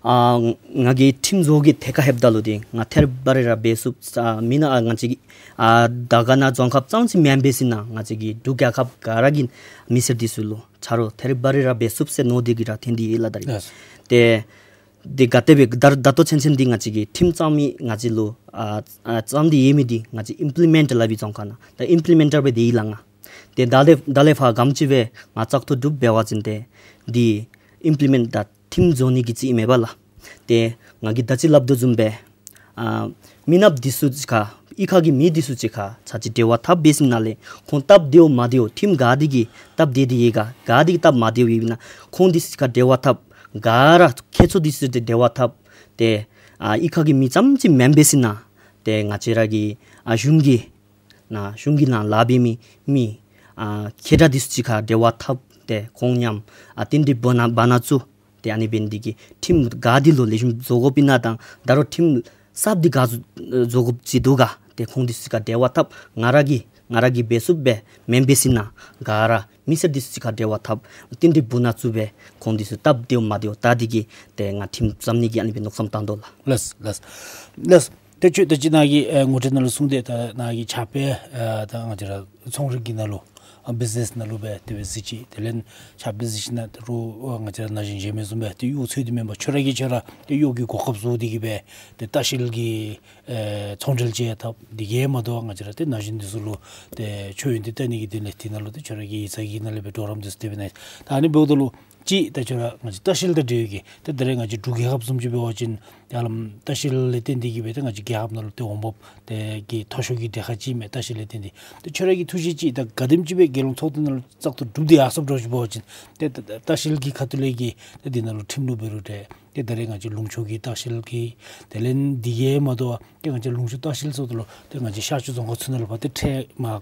ཨ་ང་གིས་ཁྲིམས་བཟོ་གི་ཐད་ཁར་ལྷོདཔ་ད་ལུ་འདི་ང་ཐད་རི་བ་རི་ར་འབད་ཚུགས་ས་མེན་ན། ཨ་ང་བཅས་ཀྱི་ཨ་དར་དཀར་ན་རྫོང་ཁག་ཙམ་ཅིག་མེན་པས་ཟེར་ན་ང་བཅས་ཀྱི་འབྲུག་རྒྱལ་ཁབ་ག་ར་གི་མི་སེར་འདི་ཚུ་ལུ་ཆ་རོགས་ཐད་རི་བ་རི་ར་འབད་ཚུགས་ཟེར་མནོ་སྟེ་གིས་ར་ཐོན་ཏེ་ཡོད་ལགས་ད་རིས། ལགས། ཏེ་འདི་ག་དེ་སྦེ་ད་ད་ལྟོ་ཚུན་ཚོད་འདི་ང་བཅས་ཀྱིས་ཁྲིམས་བརྩམ་མི་ང་བཅས་ལུ་ཨ་ཨ་བརྩམས་ཏེ་ཡོད་མི་འདི་ང་བཅས་ཨིམ་པི་ལི་མེནཊ་ལགས་པའི་རྫོང་ཁག་ནང་ད་ཨིམ་པི་ལི་མེནཊར་སྦེ་སྡོད་ཡི་ལགས་ང་། ཏེ་ད་ལས་ད་ལས་ཕར་ག་དེམ་ཅིག་སྦེ་ང་བཙག་འཐུ་གྲུབ་འབད་བ་ཅིན་ཏེ་འདི་ཨིམ་པི་ལི་མེནཊ་དང་ཁྲིམས་བཟོ་ནི་གི་ཅིག་ཨིན་མས་པ་ལགས། ཏེ་ང་གིས་ད་ཅི་སླབ་དོ་བཟུམ་སྦེ་ཨ་མི་ནགཔ་འདི་ཚུ་ཅིག་ཁར་གཡུས་ཁ་གི་མི་འདི་ཚུ་ཅིག་ཁར་ཚར་ཅིག་འབྲེལ་བ་འཐབ་འབད་ཞིནམ་ལས་ཁོང་སྟབས་བདེཝ་མ་བདེཝ་ཁྲིམས་ག་དེ་གིས་སྟབས་བདེ་སྟེ་ཡོད་ག་ག་དེ་གིས་སྟབས་མ་བདེཝ་ཡོདཔ་ཨིན་ན་ཁོང་འདི་ཚུ་ཅིག་ཁར་འབྲེལ་བ་འཐབ། ག་ར་ཁྱད་མཚར་འདི་ཚུ་ཏེ་འབྲེལ་བ་འཐབ། ཏེ་ཨ་གཡུས་ཁ་གི་མི་ཙམ་ཅིག་མེན་པས་ཟེར་ན་ཏེ་ང་བཅས་ར་གི་ཨ་གཞུང་གི་ནང་གཞུང་གི་ནང་ལཱ་འབད་མི་མི་ཨ་མཁས་དྲགས་འདི་ཚུ་ཅིག་ཁར་འབྲེལ་བ་འཐབ་སྟེ་ཁོང་མཉམ་ཨ་རྟེན་འབྲེལ་འབད་ནི་འབད་ནི་ཚུ་ཏེ་ཨ་ནི་འབད་ནི་འདི་གིས་ཁྲིམས་ག་འདི་ལུ་ལེགས་ཤོམ་བཟོ་དགོཔ་ཨིན་ན་དང་ད་རུང་ཁྲིམས་གསརཔ་འདི་ག་བཟོ་བཟོ་དགོཔ་ཅིག་འདུག་ག། ཏེ་ཁོང་འདི་ཚུ་ཅིག་ཁར་འབྲེལ་བ་འཐབ། ང་ར་གིས་ང་ར་གིས་འབད་ཚུགསཔ་སྦེ་མེན་པས་ཟེར་ན་ག་ར་མི་སེར་འདི་ཚུ་ཅིག་ཁར་འབྲེལ་བ་འཐབ། རྟེན་འབྲེལ་འབུལ་ནི་ཚུ་སྦེ་ཁོང་འདི་ཚུ་སྟབས་བདེཝ་མ་བདེཝ་བལྟ་སྟེ་གིས་ཏེ་ང་ཁྲིམས་བརྩམ་ནི་གི་ཨ་ནི་སྦེ་མནོ་བསམ་བཏང་དོ་ལགས། ལགས་ལགས་ལགས། ཏེ་ཁྱོད་ད་ཅི་ནཱ་གི་ཨེ་ངོ་སྤྲོད་ནང་ལུ་གསུངས་ཏེ་ད་ནཱ་གི་ཕྱག་དཔེ་ཨེ་ད་ང་བཅས་ར་ཚོང་རིག་གི་ནང་ལུ་ཨ་བིཛ་ནེས་ནང་ལུ་སྦེ་དེ་སྦེ་གཟིགས་ཅི། དེ་ལས་ཕྱག་དཔེ་གཟིགས་ཞིནམ་ད་རུང་ཨ་ང་བཅས་ར་ན་གཞོན་གཞན་མི་བཟུམ་སྦེ་ཏེ་གཡོག་འཚོལ་ཏེ་མེན་པར་ཁྱོད་ར་གིས་ཁྱོད་ར་ཏེ་གཡོག་གི་གོ་སྐབས་བཟོ་སྟེ་གིས་སྦེ་ཏེ་ལྟ་བཤལ་གྱི་ཨེ་ཚོང་འབྲེལ་ཅིག་ཡང་འཐབ། དེ་གིས་མ་དོ་ང་བཅས་ར་ཏེ་ན་གཞོན་འདི་ཚུ་ལུ་ཏེ་མཆོད་ཡོན་འདི་བཏང་ནི་གི་དོན་ལས་དེ་ནང་ལུ་ཏེ་ཁྱོད་ར་གི་ཡིག་ཚང་གི་ནང་ལས་སྦེ་གྲོགས་རམ་འདི་ཚུ་དེ་སྦེ་གནང་ཡི། ད་ཨ་ནི་འབདཝ་ད་ལུ་ཅིག་ད་ཁྱོད་ར་ང་བཅས་ལྟ་བཤལ་དང་འབྲེལ་བའི་གི་ཏེ་ད་རེས་ང་བཅས་འབྲུག་རྒྱལ་ཁབ་བཟུམ་ཅིག་འབད་བ་ཅིན་ཡ་ལམ་ལྟ་བཤལ་ལས་བརྟེན་ཏེ་གིས་སྦེ་ཏེ་ང་བཅས་རྒྱལ་ཁབ་ནང་ལུ་ཏེ་འོང་འབབ་དེ་གི་མཐོ་ཤོས་ཀྱི་གྲལ་ཁར་ཅིག་མས། ལྟ་བཤལ་ལས་བརྟེན་ཏེ། ཏེ་ཁྱོད་ར་གི་ཐུགས་བཞེད་ཅིག་ད་ག་དེམ་ཅིག་སྦེ་རྒྱལ་ཡོངས་ཚོགས་སྡེ་ནང་ལུ་བཙག་འཐུ་གྲུབ་སྟེ་ཡར་སོངམ་འདྲཝ་ཅིག་འབད་བ་ཅིན་ཏེ་ད་ལྟ་བཤལ་གྱི་ཁ་ཐུག་ལས་ཀྱི་ཏེ་འདི་ནང་ལུ་ཁྲིམས་ལུགས་འབད་རུང་འདྲ། ཏེ་ད་རེས་ང་བཅས་ལུང་ཕྱོགས་ཀྱི་ལྟ་བཤལ་གྱི་དེ་ལས་དེ་གིས་མ་དོ་ཏེ་ང་བཅས་ལུང་ཕྱོགས་ལྟ་བཤལ་ཚུ་ད་ལུ་ཏེ་ང་བཅས་ཤར་ཕྱོགས་རྫོང་ཁག་ཚུ་ནང་ལུ་ཕར་ཏེ་ཁྲལ་མར་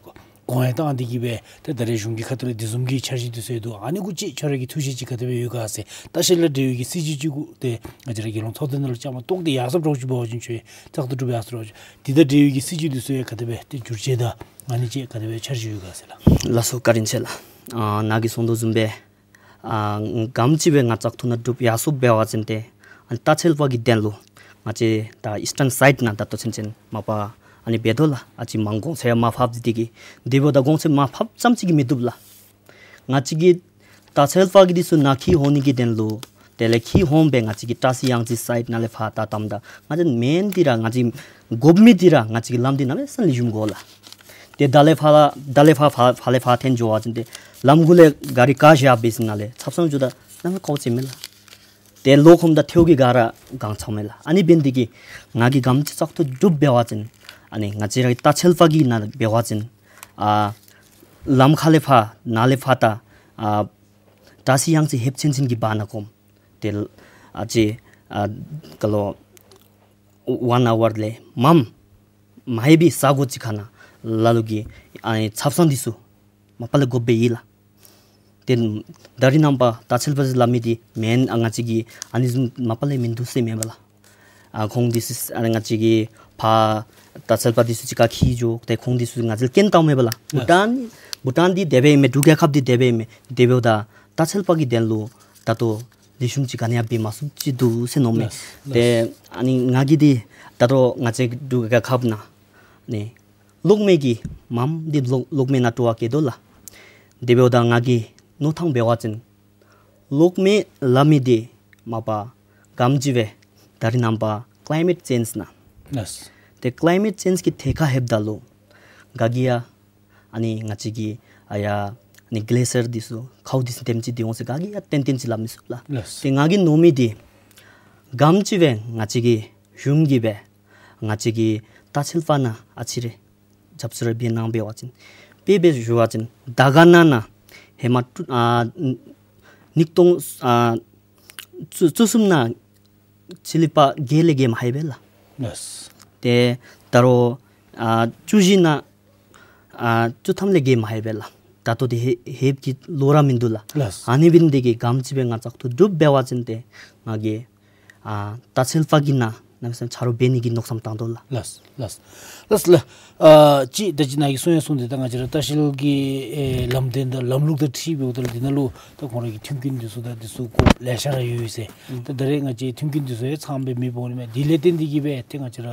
གོང་ཡང་བཏང་སྟེ་གིས་སྦེ་ཏེ་ད་རེས་གཞུང་གི་ཁ་ཐུག་ལས་དེ་བཟུམ་གྱི་འཆར་གཞི་འདི་ཚུ་ཡང་འདུག། ཨ་ནི་གུ་ཅིག་ཁྱོད་ར་གི་ཐུགས་བཞེད་ཅིག་ག་དེ་སྦེ་ཡོད་ག་ཟེར། ལྟ་བཤལ་དང་འབྲེལ་བའི་གི་སྲིད་བྱུས་ཅིག་གུ་ཏེ་ང་བཅས་ར་རྒྱལ་ཡོངས་ཚོགས་སྡེ་ནང་ལུ་བཅའ་མར་གཏོགས་ཏེ་ཡར་སོངམ་འདྲཝ་ཅིག་འབད་བ་ཅིན་ཁྱོད་བཙག་འཐུ་གྲུབ་ཡར་སོངམ་འདྲཝ་ཅིག་འདི་དང་འབྲེལ་བའི་གི་སྲིད་བྱུས་འདི་ཚུ་ཡང་ག་དེ་སྦེ་ཏེ་འགྱུར་བཅོས་དང་ཨ་ནི་ཅིག་ག་དེ་སྦེ་འཆར་གཞི་ཡོད་ག་ཟེར་ལགས། ལགས་སོ་བཀའ་དྲིན་ཆེ་ལགས། ཨ་ནཱ་གིས་གསུང་དོ་བཟུམ་སྦེ་ཨ་ག་དེམ་ཅིག་སྦེ་ང་བཙག་འཐུ་ནང་གྲུབ་ཡར་སོངམ་འབད་བ་ཅིན་ཏེ་ཨ་ལྟ་བཤལ་པ་གི་དོན་ལུ་ང་བཅས་ད་ཨིསི་ཊརན་སའིཌ་ནང་ད་ལྟོ་ཚུན་ཚོད་མ་པ་ཨ་ནི་འབད་དོ་ལགས། ཨ་ཙི་མར་གོང་ཚད་མར་ཕབ་སྟེ་གིས་འདི་འབདཝ་ད་གོང་ཚད་མར་ཕབ་ཙམ་ཅིག་གིས་མི་བཏུབ་ལགས། ང་བཅས་ཀྱི་ད་ ད་ཚལ་པ་གི་འདི་ཚུ་ནཱ་འཁྱིད་འོང་ནི་གི་དོན་ལུ་དེ་ལས་འཁྱིད་འོང་སྦེ་ང་བཅས་ཀྱི་བཀྲ་ཤིས་གཡང་རྩེ་སའིཌ་ནང་ལས་ཕར་ད་བཏངམ་ད་ང་བཅས་མེན་འདི་ར་ང་བཅས་དགོ་མི་འདི་ར་ང་བཅས་ཀྱི་ལམ་འདི་གནམ་མེད་ས་མེད་ལེགས་ཤོམ་དགོ་ལགས། ཏེ་ད་ལས་ཕར་ལས་ད་ལས་ཕར་ཕར་ཕར་ལས་ཕར་འཐོན་འགྱོ་བ་ཅིན་ཏེ་ལམ་གུ་ལས་ག་རི་ག་བཞག་འབད་ཞིནམ་ལས་ཚབ་ཚང་འགྱོཝ་ད་གནམ་མེད་ས་མེད་དཀའཝ་སྤྱད་མས་ལགས། ཏེ་ལོག་འོངམ་ད་ཐལཝ་གིས་ག་ར་གང་ཚང་མས་ལགས། ཨ་ནི་འབད་ནི་འདི་གིས་ང་གིས་ག་དེམ་ཅིག་བཙག་འཐུ་གྲུབ་འབད་བ་ཅིན་ཨ་ནི་ང་བཅས་ར་ད་ཚལ་པ་གི་ནང་འབད་བ་ཅིན་ཨ་ལམ་ཁ་ལས་ཕར་ནཱ་ལས་ཕར་ད་ཨ་བཀྲ་ཤིས་གཡང་རྩེ་ཧེབ་ཆེན་ཆེན་གྱི་བར་ན་གོམ་ཏེ་ཨ་ཅི་ཨ་ག་ལོ་ཝན་ཨ་ཝར་ལས་མངམ་མ་ཡི་བའི་ས་གོ་ཅིག་ཁ་ནང་ལ་ལུ་གིས་ཨ་ནི་ཚབ་ཚང་འདི་ཚུ་མ་པ་ལས་དགོཔ་སྦེ་ཡོད་ལགས། ཏེ་ད་རིས་ནངས་པ་ད་ཚལ་པ་ཟེར་སླབ་མི་འདི་མེན་ཨ་ང་བཅས་ཀྱི་ཨ་ནི་བཟུམ་མ་པ་ལས་མིན་འདུག་ཟེར་མེན་པ་ལགས། ཨ་ཁོང་འདི་ཚུ་ཨ་ནི་ང་བཅས་ཀྱི་ཕར་ད་ཚལ་པ་འདི་ཚུ་གཅིག་ཁར་འཁྱིད་འགྱོ་ཏེ་ཁོང་འདི་ཚུ་ང་བཅས་ལུ་སྐྱོན་བཏངམ་མས་པ་ལགས། ལགས། བྷུ་ཊཱན་བྷུ་ཊཱན་འདི་དེ་སྦེ་ཨིན་མས། འབྲུག་རྒྱལ་ཁབ་འདི་དེ་སྦེ་ཨིན་མས། དེ་འབདཝ་ད་ད་ཚལ་པ་གི་དོན་ལུ་ད་ལྟོ་ལེགས་ཤོམ་ཅིག་ག་ནི་ཡང་འབད་མ་ཚུགསཔ་ཅིག་འདུག་ཟེར་མནོཝ་མས། ལགས། ཏེ་ལགས། ཨ་ནི་ང་གིས་འདི་ད་ལྟོ་ང་བཅས་འབྲུག་རྒྱལ་ཁབ་ནང་ནི་གློག་མེ་གི་མངམ་འདི་གློག་གློག་མེ་ནང་སྤྲོ་བ་བསྐྱེད་དོ་ལགས། དེ་འབདཝ་ད་ང་གིས་མནོ་ཐངས་འབད་བ་ཅིན་གློག་མེ་སླབ་མི་འདི་མ་པ་ག་དེམ་ཅིག་སྦེ་ད་རིས་ནངས་པ་ཀི་ལའི་མེཊ་ཅེནཇ་ནང་། ལགས། ཏེ་ཀི་ལའི་མེཊ་ཅེནཇ་གི་ཐད་ཁར་ལྷོདཔ་ད་ལུ་ག་གིས་ཡང་ཨ་ནི་ང་བཅས་ཀྱི་ཨ་ཡ་ཨ་ནི་གི་ལེ་ཤིར་འདི་ཚུ་ཁཝ་འདི་ཚུ་དེམ་ཅིག་འདི་འོང་ཟེར་ག་གིས་ཡང་ཏན་ཏན་ཅིག་སླབ་མི་ཚུགས་ལགས། ལགས། ཏེ་ང་གིས་མནོ་མི་འདི་ག་དེམ་ཅིག་སྦེ་ང་བཅས་ཀྱི་གཞུང་གིས་སྦེ་ང་བཅས་ཀྱི་ད་ཚལ་པ་ནང་ཨ་ཙི་རེ་རྒྱབ་སྐྱོར་རེ་འབད་གནང་འབད་བ་ཅིན་དཔེ་སྦེ་ཞུ་བ་ཅིན་དར་དཀར་ན་ནང་ཧེ་མ་ཨ་ཉིས་སྟོང་ཨ་བཅུ་བཅུ་གསུམ་ནང་ཕྱི་གླིངཔ་བརྒྱད་ལས་བརྒལ་མ་ཡི་པས་ལགས། ལགས། ཏེ་ད་རུང་ཨ་བཅུ་བཞི་ནང་ཨ་བཅུ་ཐམ་ལས་བརྒལ་མ་ཡི་པས་ལགས། ད་ལྟོ་འདི་ཧེ་ཧེབ་ཀྱི་ལོ་ར་མིན་འདུག་ལགས། ལགས། ཨ་ནི་འབད་ནི་འདི་གིས་ག་དེམ་ཅིག་སྦེ་ང་བཙག་འཐུ་གྲུབ་འབད་བ་ཅིན་ཏེ་ང་གིས་ཨ་ད་ཚལ་པ་གི་ནང་གནམ་མེད་ས་མེད་ཆ་རོགས་འབད་ནི་གི་མནོ་བསམ་བཏང་དོ་ལགས། ལགས་ལགས་ལགས་ལགས། ཨ་ཅིག་ད་ཅི་ནཱ་གིས་གསུང་ཡང་གསུངས་ཏེ་ད་ང་བཅས་ར་ལྟ་བཤལ་གྱི་ཨེ་ལམ་སྟོན་དང་ལམ་ལུགས་དང་འཁྲིལ་འབདཝ་ད་ལུ་འདི་ནང་ལུ་ད་ཁོང་ར་གི་མཐུན་རྐྱེན་འདི་ཚུ་དང་འདི་ཚུ་དགོཔ་ལེ་ཤ་ར་ཡོད་ཡོད་ཟེར། ཨུམ། ད་ད་རེས་ང་བཅས་མཐུན་རྐྱེན་འདི་ཚུ་ཡང་ཚངམ་སྦེ་མེདཔ་འོང་ནི་མས། དེ་ལས་བརྟེན་ཏེ་གིས་སྦེ་ཏེ་ང་བཅས་ར་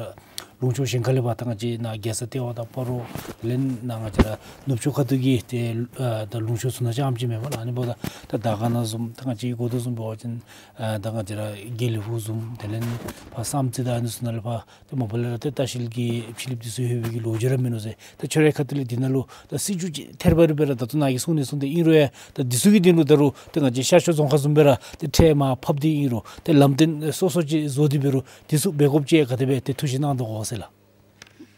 ལུང་ཕྱོགས་གཞན་ཁ་ལས་ཕར་ད་ང་བཅས་ནཱ་རྒྱལ་ས་ལྟེ་བ་དང་སྤ་རོ་དེ་ལས་ནཱ་ང་བཅས་ར་ནུབ་ཕྱོགས་ཁ་ཐུག་གི་ཏེ་ཨ་ད་ལུང་ཕྱོགས་ཚུ་ནང་རྐྱངམ་ཅིག་མེན་པ་ལགས། ཨ་ནི་འབདཝ་ད་ད་དར་དཀར་ན་བཟུམ་ད་ང་བཅས་ཀྱིས་གོ་དོ་བཟུམ་འབད་བ་ཅིན་ཨ་ད་ང་བཅས་ར་དགེ་ལེགས་ཕུག་བཟུམ་དེ་ལས་ཕར་བསམ་རྩེ་དང་ཨ་ནི་ཚུ་ནང་ལས་ཕར་ཏེ་མ་པ་ལས་ར་ཏེ་ལྟ་བཤལ་གྱི་ཕྱི་གླིངཔ་འདི་ཚུ་ལྷོད་པའི་གི་ལོ་རྒྱུས་ར་མིན་ནུག་ཟེར། ད་ཁྱོད་རའི་ཁ་ཐུག་ལས་འདི་ནང་ལུ་ད་སྲིད་བྱུས་ཅིག་ཐད་རི་བ་རི་སྦེ་ར་ད་ལྟོ་ནཱ་གིས་གསུངས་ནི་གསུངས་ཏེ་ཨིན་རུང་ཡང་ད་འདི་ཚུ་གི་དོན་ལུ་ད་རུང་ཏེ་ང་བཅས་ཤར་ཕྱོགས་རྫོང་ཁག་བཟུམ་སྦེ་ར་ཏེ་ཁྲལ་མར་ཕབ་སྟེ་ཨིན་རུང་ཏེ་ལམ་སྟོན་སོ་སོ་ཅིག་བཟོ་སྟེ་འབད་རུང་འདི་ཚུ་འབད་དགོཔ་ཅིག་ག་དེ་སྦེ་ཏེ་ཐུགས་བཞེད་གནང་དོ་གོ་ཟེར་ལགས།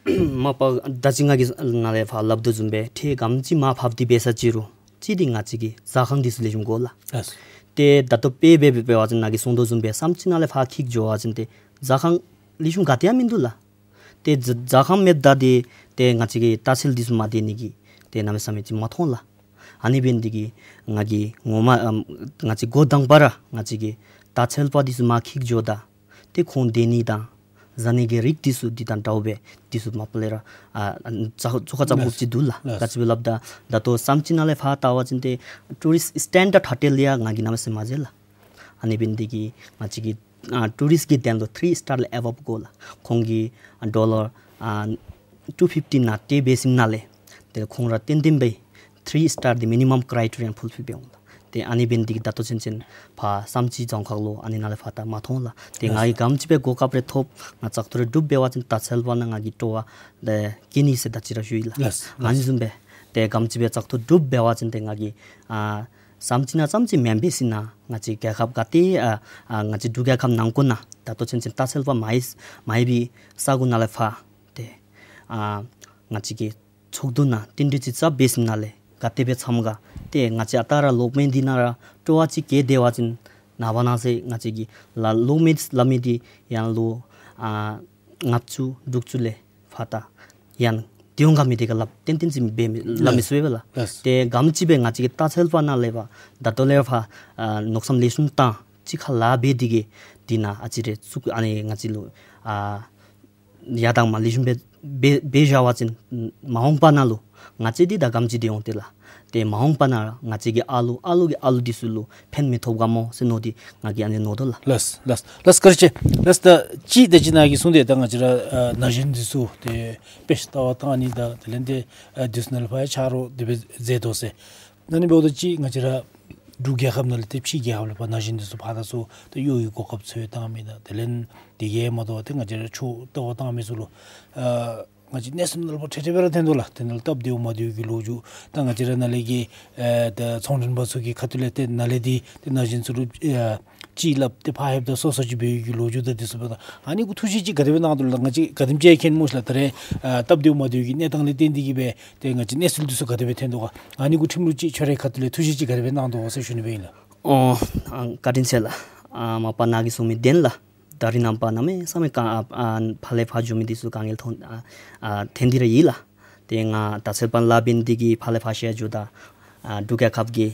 མ་པ་ད་ཅི་ང་གིས་ནཱ་ལས་ཕར་སླབ་དོ་བཟུམ་སྦེ་ཁྲལ་ག་དེམ་ཅིག་མར་ཕབ་སྟེ་འབད་ས་ཅི་རུང་གཅིག་འདི་ང་བཅས་ཀྱི་ཟ་ཁང་འདི་ཚུ་ལེགས་ཤོམ་དགོ་ལགས། ལགས། ཏེ་ད་ལྟོ་དཔེ་སྦེ་འབད་བ་ཅིན་ནཱ་གིས་གསུང་དོ་བཟུམ་སྦེ་བསམ་རྩེ་ནང་ལས་ཕར་འཁྱིད་འགྱོ་བ་ཅིན་ཏེ་ཟ་ཁང་ལེགས་ཤོམ་ག་ཏེ་ཡང་མིན་འདུག་ལགས། ཏེ་ཟ་ཟ་ཁང་མེདཔ་ད་འདི་ཏེ་ང་བཅས་ཀྱི་ལྟ་བཤལ་འདི་ཚུ་མར་སྡོད་ནི་གི་ཏེ་གནམ་མེད་ས་མེད་ཅིག་མ་མཐོང་ལགས། ཨ་ནི་འབད་ནི་འདི་གིས་ང་གིས་ངོ་མ་ཨམ་ང་བཅས་འགོ་དང་པ་ར་ང་བཅས་ཀྱི་ད་ཚལ་པ་འདི་ཚུ་མར་འཁྱིད་འགྱོཝ་ད་ཏེ་ཁོང་སྡོད་ནི་དང་ཟ་ནི་གི་རིགས་འདི་ཚུ་འདི་དང་འདྲཝ་སྦེ་འདི་ཚུ་མ་པ་ལས་ར་ཨ་ཨ་ཚ་ཚུ་ཁ་ཚ་ལགས། དགོཔ་ཅིག་འདུག་ལགས། ལགས། ག་ཅི་སྦེ་སླབ་ད་ད་ལྟོ་བསམ་རྩེ་ནང་ལས་ཕར་བལྟ་བ་ཅིན་ཏེ་ཊུ་རིསཊ་སི་ཊེན་ཌརཌ་ཧོ་ཊེལ་ཡང་ང་གིས་གནམ་མེད་ས་མེད་མ་མཇལ་ལགས། ཨ་ནི་འབད་ནི་འདི་གིས་ང་བཅས་ཀྱི་ཨ་ཊུ་རིསཊ་གི་དོན་ལུ་ཐི་རི་སི་ཊར་ལས་ཨ་བབ་དགོ་ལགས། ཁོང་གིས་ཨ་ཌོ་ལར་ཨ་ཊུ་ཕིཕ་ཊི་ནང་སྟོན་འབད་ཞིནམ་ལས་ཏེ་ཁོང་ར་ཏན་ཏན་སྦེ་ཐི་རི་སི་ཊར་འདི་མི་ནི་མམ་ཀྲའི་ཊེ་རི་ཡ་ཕུལ་ཕིལ་འབད་འོང་ལགས། ཏེ་ཨ་ནི་འབད་ནི་འདི་གིས་ད་ལྟོ་ཚུན་ཚོད་ཕར་བསམ་རྩེ་རྫོང་ཁག་ལུ་ཨ་ནི་ནང་ལས་ཕར་ད་མ་མཐོང་ལགས། ཏེ་ང་གིས་ག་དེམ་ཅིག་སྦེ་གོ་སྐབས་རེ་ཐོབ་ང་བཙག་འཐུ་རེ་གྲུབ་འབད་བ་ཅིན་ད་ཚལ་པ་ནང་ང་གིས་སྤྲོ་བ་ཏེ་བསྐྱེད་ནི་ཟེར་ད་ཅི་ར་ཞུ་ཡི་ལགས། ལགས། ཨ་ནི་བཟུམ་སྦེ་ཏེ་ག་དེམ་ཅིག་སྦེ་བཙག་འཐུ་གྲུབ་འབད་བ་ཅིན་ཏེ་ང་གིས་ཨ་བསམ་རྩེ་ནང་ཙམ་ཅིག་མེན་པར་ཟེར་ན་ང་བཅས་རྒྱལ་ཁབ་ག་ཏེ་ཨ་ཨ་ང་བཅས་འབྲུག་རྒྱལ་ཁབ་ནང་འཁོད་ནང་ད་ལྟོ་ཚུན་ཚོད་ད་ཚལ་པ་མ་ཡི་མ་ཡི་བའི་ས་གོ་ནང་ལས་ཕར་ཏེ་ཨ་ང་བཅས་ཀྱི་ཚོགས་འདུ་ནང་རྟེན་འབྲེལ་ཅིག་བཅའ་འབད་ཞིནམ་ལས་ག་དེ་སྦེ་འཚམས་ག་ཏེ་ང་བཅས་ཨ་རྟག་ར་གློག་མེ་འདི་ནང་ར་སྤྲོ་བ་ཅིག་བསྐྱེད་དེ་བ་ཅིན་ནངས་པ་གནངས་ཚེ་ང་བཅས་ཀྱི་ལ་གློག་མེ་སླབ་མི་འདི་ཡང་ལོ་ཨ་ལྔ་བཅུ་དྲུག་ཅུ་ལས་ཕར་ད་ཡང་སྡོད་འོང་ག་མི་དེ་ག་སླབ་ཏན་ཏན་ཅིག་འབད་མི་སླབ་མི་ཚུགས་པས་ལགས། ལགས། ཏེ་ག་དེམ་ཅིག་སྦེ་ང་བཅས་ཀྱི་ད་ཚལ་པ་ནང་ལས་ཕར་ད་ལྟོ་ལས་ཕར་ཨ་མནོ་བསམ་ལེགས་ཤོམ་བཏང་གཅིག་ཁ་ལཱ་འབད་དེ་གིས་འདི་ནང་ཨ་ཙི་རེ་ཚུགས་ཨ་ནི་ང་བཅས་ལུ་ཨ་ཡར་དང་མར་ལེགས་ཤོམ་སྦེ་འབད་འབད་བཞག་པ་ཅིན་མ་འོངས་པ་ནང་ལུ་ང་བཅས་འདི་ད་ག་དེམ་ཅིག་སྡོད་འོང་ཏེ་ལགས། ཏེ་མ་འོངས་པ་ནང་ང་བཅས་ཀྱི་ཨ་ལུ་ཨ་ལུ་གི་ཨ་ལུ་འདི་ཚུ་ལུ་ཕན་མི་ཐོགས་ག་མོ་ཟེར་མནོ་སྟེ་ང་གིས་ཨ་ནི་མནོ་དོ་ལགས། ལགས་ལགས་ལགས། བཀའ་དྲིན་ཆེ་ལགས། ད་ཅི་ད་ཅི་ནཱ་གིས་གསུངས་ཏེ་ད་ང་བཅས་ར་ཨ་ན་གཞོན་འདི་ཚུ་ཏེ་དཔེ་ཆ་ལྟ་བར་བཏང་ནི་དང་དེ་ལས་ཏེ་ཨ་འདི་ཚུ་ནང་ལས་ཕར་ཡང་ཆ་རོགས་དེ་སྦེ་མཛད་དོ་ཟེར། ཨ་ནི་འབདཝ་ད་ཅི་ང་བཅས་ར་ འབྲུག་རྒྱལ་ཁབ་ནང་ལས་ཏེ་ཕྱི་རྒྱལ་ཁབ་ལས་ཕར་ན་གཞོན་འདི་ཚུ་ཕར་ད་ཚུར་ཏེ་གཡོག་གི་གོ་སྐབས་འཚོལ་བཏང་མི་དང་དེ་ལས་དེ་གིས་མ་དོ་བར་ཏེ་ང་བཅས་ར་ཆོས་ལྟ་བ་བཏང་མི་ཚུ་ལུ་ཨ་ང་བཅས་གནས་ཚུལ་ནང་ལུ་ཕར་ཐེ་ཐེ་སྦེ་ར་ཐོན་དོ་ལགས། ཏེ་ནཱ་ལུ་སྟབས་བདེཝ་མ་བདེཝ་གི་ལོ་རྒྱུས་ད་ང་བཅས་ར་ནཱ་ལས་ཀྱི་ཨེ་ད་ཚོང་མགྲོན་པ་ཚུ་གི་ཁ་ཐུག་ལས་ཏེ་ནཱ་ལས་འདི་ཏེ་ན་གཞོན་ཚུ་ལུ་ཨེ་ཅིག་སླབ་སྟེ་ཕར་ལྷོདཔ་ད་སོ་སོ་ཅིག་འབད་བའི་གི་ལོ་རྒྱུས་དང་འདི་ཚུ་འབདཝ་ད་ཨ་ནི་གུ་ཐུགས་བཞེད་ཅིག་ག་དེ་སྦེ་གནང་དོ་ལགས། ང་བཅས་ག་དེམ་ཅིག་མཁྱེན་སྨོ་ཤེས་ལགས། ད་རེས་ཨ་སྟབས་བདེཝ་མ་བདེཝ་གི་གནས་སྟངས་ལས་བརྟེན་ཏེ་གིས་སྦེ་ཏེ་ང་བཅས་གནས་ཚུལ་འདི་ཚུ་ག་དེ་སྦེ་ཐོན་དོ་ག། ཨ་ནི་གུ་ཁྲིམས་ལུགས་ཅིག་ཁྱོད་རའི་ཁ་ཐུག་ལས་ཐུགས་བཞེད་ཅིག་ག་དེ་སྦེ་གནང་དོ་ག་ཟེར་ཞུ་ནི་སྦེ་ཨིན་ལགས། ཨོ་ཨ་བཀའ་དྲིན་ཆེ་ལགས། ཨ་མ་པ་ནཱ་གིས་གསུང་མི་བདེན་ལགས། ད་རིས་ནངས་པ་གནམ་མེད་ས་མེད་ག་ཨ་ཨ་ཕར་ལས་ཕར་འགྱོ་མི་འདི་ཚུ་དཀའ་ངལ་ཐོན་ཨ་ཨ་ཐོན་ཏེ་ར་ཡོད་ལགས། ཏེ་ང་ད་ཚེ་བར་ལཱ་འབད་ནི་འདི་གིས་ཕར་ལས་ཕར་ཤོར་འགྱོཝ་ད་ཨ་འབྲུག་རྒྱལ་ཁབ་ཀྱི་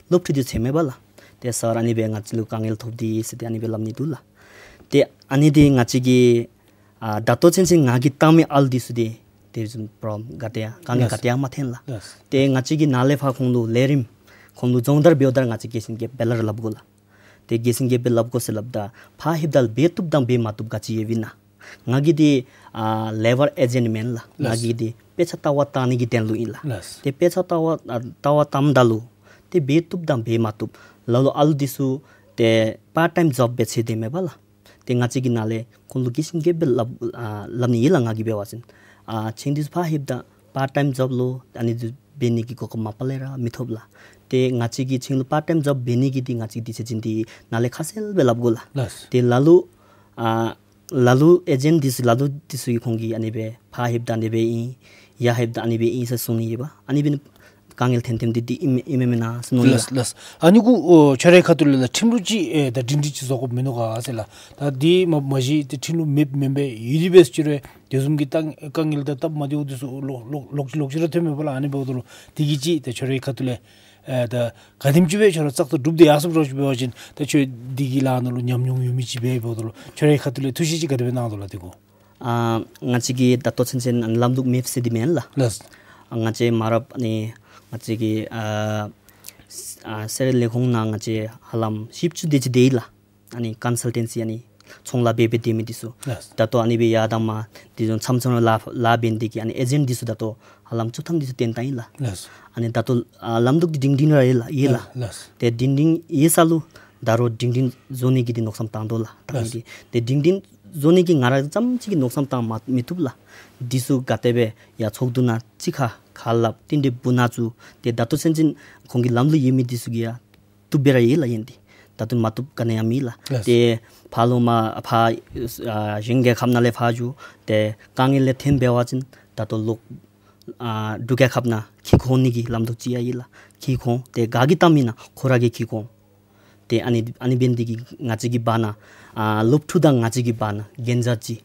སློབ་ཕྲུག་འདི་ཚུ་མེན་པ་ལགས། ཏེ་སར་ཨ་ནི་སྦེ་ང་བཅས་ལུ་དཀའ་ངལ་ཐོབ་སྟེ་ཟེར་ཏེ་ཨ་ནི་སྦེ་སླབ་ནི་འདུག་ལགས། ཏེ་ཨ་ནི་འདི་ང་བཅས་ཀྱི་ཨ་ད་ལྟོ་ཚུན་ཚོད་ང་གིས་བལྟ་མི་ཨ་ལུ་འདི་ཚུ་འདི་ཏེ་བཟུམ་པོརོམ་ག་ཏེ་ཡང་དཀའ་ངལ་ག་ཏེ་ཡང་མ་ཐོན་ལགས། ལགས། ཏེ་ང་བཅས་ཀྱི་ནཱ་ལས་ཕར་ཁོང་ལུ་ལས་རིམ་ཁོང་ལུ་སྦྱོང་བརྡར་འབདཝ་ད་ང་བཅས་དགེ་མཚན་དགེ་འཕེལ་ལུ་སླབ་དགོ་ལགས། ཏེ་དགེ་མཚན་དགེ་འཕེལ་སླབ་དགོ་ཟེར་སླབ་ད་ཕར་ལྷོདཔ་ད་འབད་བཏུབ་དང་འབད་མ་བཏུབ་ག་ཅི་ཡོདཔ་ཨིན་ན། ང་གིས་འདི་ཨ་ལེ་བར་ཨེ་ཇེནཊ་མེན་ལགས། ལགས། ང་གིས་འདི་དཔེ་ཆ་ལྟ་བར་བཏང་ནི་གི་དོན་ལུ་ཨིན་ལགས། ལགས། ཏེ་དཔེ་ཆ་ལྟ་བར་ཨ་ལྟ་བར་བཏངམ་ད་ལུ་ཏེ་འབད་བཏུབ་དང་འབད་མ་བཏུབ་ལ་ལུ་ཨ་ལུ་འདི་ཚུ་ཏེ་པརཊ་ཊའིམ་ཇོབ་སྦེ་འཚོལ་དེས་མེན་པ་ལགས། ཏེ་ང་བཅས་ཀྱིས་ནཱ་ལས་ཁོང་ལུ་དགེ་མཚན་དགེ་འཕེལ་སླབ་ཨ་སླབ་ནི་ཨིན་ལགས། ང་གིས་འབད་བ་ཅིན་ཨ་ཁྱེད་འདི་ཚུ་ཕར་ལྷོདཔ་ད་པརཊ་ཊའིམ་ཇོབ་ལུ་ཨ་ནི་འདི་འབད་ནི་གི་གོ་སྐབས་མ་པ་ལས་ར་མི་ཐོབ་ལགས། ཏེ་ང་བཅས་ཀྱིས་ཁྱེད་ལུ་པརཊ་ཊའིམ་ཇོབ་འབད་ནི་གི་འདི་ང་བཅས་ཀྱིས་འདི་ཚུ་ཅིག་འདི་ནཱ་ལས་ཁ་གསལ་སྦེ་སླབ་དགོ་ལགས། ལགས། ཏེ་ལ་ལུ་ཨ་ལ་ལུ་ཨེ་ཇེནཊ་འདི་ཚུ་ལ་ལུ་འདི་ཚུ་གིས་ཁོང་གིས་ཨ་ནི་སྦེ་ཕར་ལྷོདཔ་ད་ཨ་ནི་སྦེ་ཨིན། ཡར་ལྷོདཔ་ད་ཨ་ནི་སྦེ་ཨིན་ཟེར་གསུང་ནི་ཡོདཔ། ཨ་ནི་སྦེ་དཀའ་ངལ་ཐོན་ཐོནམ་འདི་འདི་ཨིན་ཨིན་མས་མེན་ན་ཟེར་མནོ་ཡི་ལགས། ལགས་ལགས། ཨ་ནི་གུ་ཨོ་ཁྱོད་རའི་ཁ་ཐུག་ལས་ལགས་ཁྲིམས་ལུགས་ཅིག་ཨེ་ད་སྒྲིང་སྒྲིང་ཅིག་བཟོ་དགོཔ་མིན་ནུག་ག་ཟེར་ལགས། ད་འདི་མ་མ་གཞི་ཏེ་ཁྲིམས་ལུགས་མེདཔ་མེན་པས། ཡོད་དེ་འབད་ཟེར་རུང་དེ་བཟུམ་གྱི་ད་དཀའ་ངལ་དང་སྟབས་མ་བདེཝ་འདི་ཚུ་ལོག་ལོག་ལོག་ཅི་ལོག་ཅི་ར་ཐོན་མས་པ་ལགས། ཨ་ནི་འབདཝ་ད་ལུ་དེ་གི་ཅིག་ད་ཁྱོད་རའི་ཁ་ཐུག་ལས་ཨེ་ད་ག་དེམ་ཅིག་སྦེ་ཁྱོད་ར་བཙག་འཐུ་གྲུབ་སྟེ་ཡར་སོངམ་འདྲཝ་ཅིག་འབད་བ་ཅིན་ད་ཁྱོད་འདི་གི་ལཱ་ནང་ལུ་ཉམས་མྱོང་ཡོད་མི་ཅིག་འབདཝ་ད་ལུ་ཁྱོད་རའི་ཁ་ཐུག་ལས་ཐུགས་བཞེད་ཅིག་ག་དེ་སྦེ་གནང་དོ་ལགས་དེ་གུ། ཨ་ང་བཅས་ཀྱིས་ད་ལྟོ་ཚུན་ཚོད་ལམ་ལུགས་མེདཔ་ཟེར་འདི་མེན་ལགས། ལགས། ཨ་ང་བཅས་མ་རབས་ཨ་ནི་ང་བཅས་ཀྱི་ཨ་ཨ་སེ་ར་ལས་ཁུངས་ནང་ང་བཅས་ཧ་ལམ་བཞི་བཅུ་དེ་ཅིག་དེ་ཡི་ལགས། ཨ་ནི་ཀོན་སཱལ་ཊེན་སི་ཨ་ནི་ཚོང་ལཱ་འབད་འབད་དེ་མི་འདི་ཚུ། ལགས། ད་ལྟོ་ཨ་ནི་སྦེ་ཡར་དང་མར་འདི་ཚུ་མཚམས་མཚམས་ལཱ་ལཱ་འབད་ནི་འདི་གིས་ཨ་ནི་ཨེ་ཇེནཊ་འདི་ཚུ་ད་ལྟོ་ཧ་ལམ་བཅུ་ཐམ་འདི་ཚུ་བཏོན་བཏང་ཡི་ལགས། ལགས། ཨ་ནི་ད་ལྟོ་ཨ་ལམ་ལུགས་འདི་སྒྲིང་སྒྲིང་ར་ཡོད་ལགས་ཡོད་ལགས། ལགས། ཏེ་སྒྲིང་སྒྲིང་ཡོད་ས་ལུ་ད་རུང་སྒྲིང་སྒྲིང་བཟོ་ནི་གི་འདི་མནོ་བསམ་བཏང་དོ་ལགས། བཏང་ནི་གི་ཏེ་སྒྲིང་སྒྲིང་བཟོ་ནི་གི་ང་ར་ཙམ་ཅིག་གིས་མནོ་བསམ་བཏང་མ་མི་བཏུབ་ལགས། འདི་ཚུ་ག་དེ་སྦེ་ཡར་ཚོགས་འདུ་ནང་གཅིག་ཁར་ཁ་སླབ་རྟེན་འབྲེལ་འབུལ་ནང་བཙུགས་ཏེ་ད་ལྟོ་ཚུན་ཚོད་ཁོང་གི་ལམ་ལུགས་ཡོད་མི་འདི་ཚུ་གིས་ཡང་བཏུབ་སྦེ་ར་ཡོད་ལགས་ཡོན་ཏན། ད་ལྟོ་མ་བཏུབ་ག་ནི་ཡང་མེད་ལགས། ལགས། ཏེ་ཕར་ལོག་མར་ཕར་ཨ་གཞན་རྒྱལ་ཁབ་ནང་ལས་ཕར་འགྱོ་ཏེ་དཀའ་ངལ་ལས་ཐོན་འབད་བ་ཅིན་ད་ལྟོ་ལོག་ཨ་འབྲུག་རྒྱལ་ཁབ་ནང་འཁྱིད་འོང་ནི་གི་ལམ་ལུགས་ཅིག་ཡང་ཡོད་ལགས། འཁྱིད་འོང་ཏེ་ག་གིས་བཏངམ་ཨིན་ན་ཁོ་ར་གིས་འཁྱིད་འོང་། ཏེ་ཨ་ནི་ཨ་ནི་འབད་ནི་འདི་གིས་ང་བཅས་ཀྱི་བར་ན་ཨ་སློབ་ཕྲུག་དང་ང་བཅས་ཀྱི་བར་ན་གན་རྒྱ་ཅིག་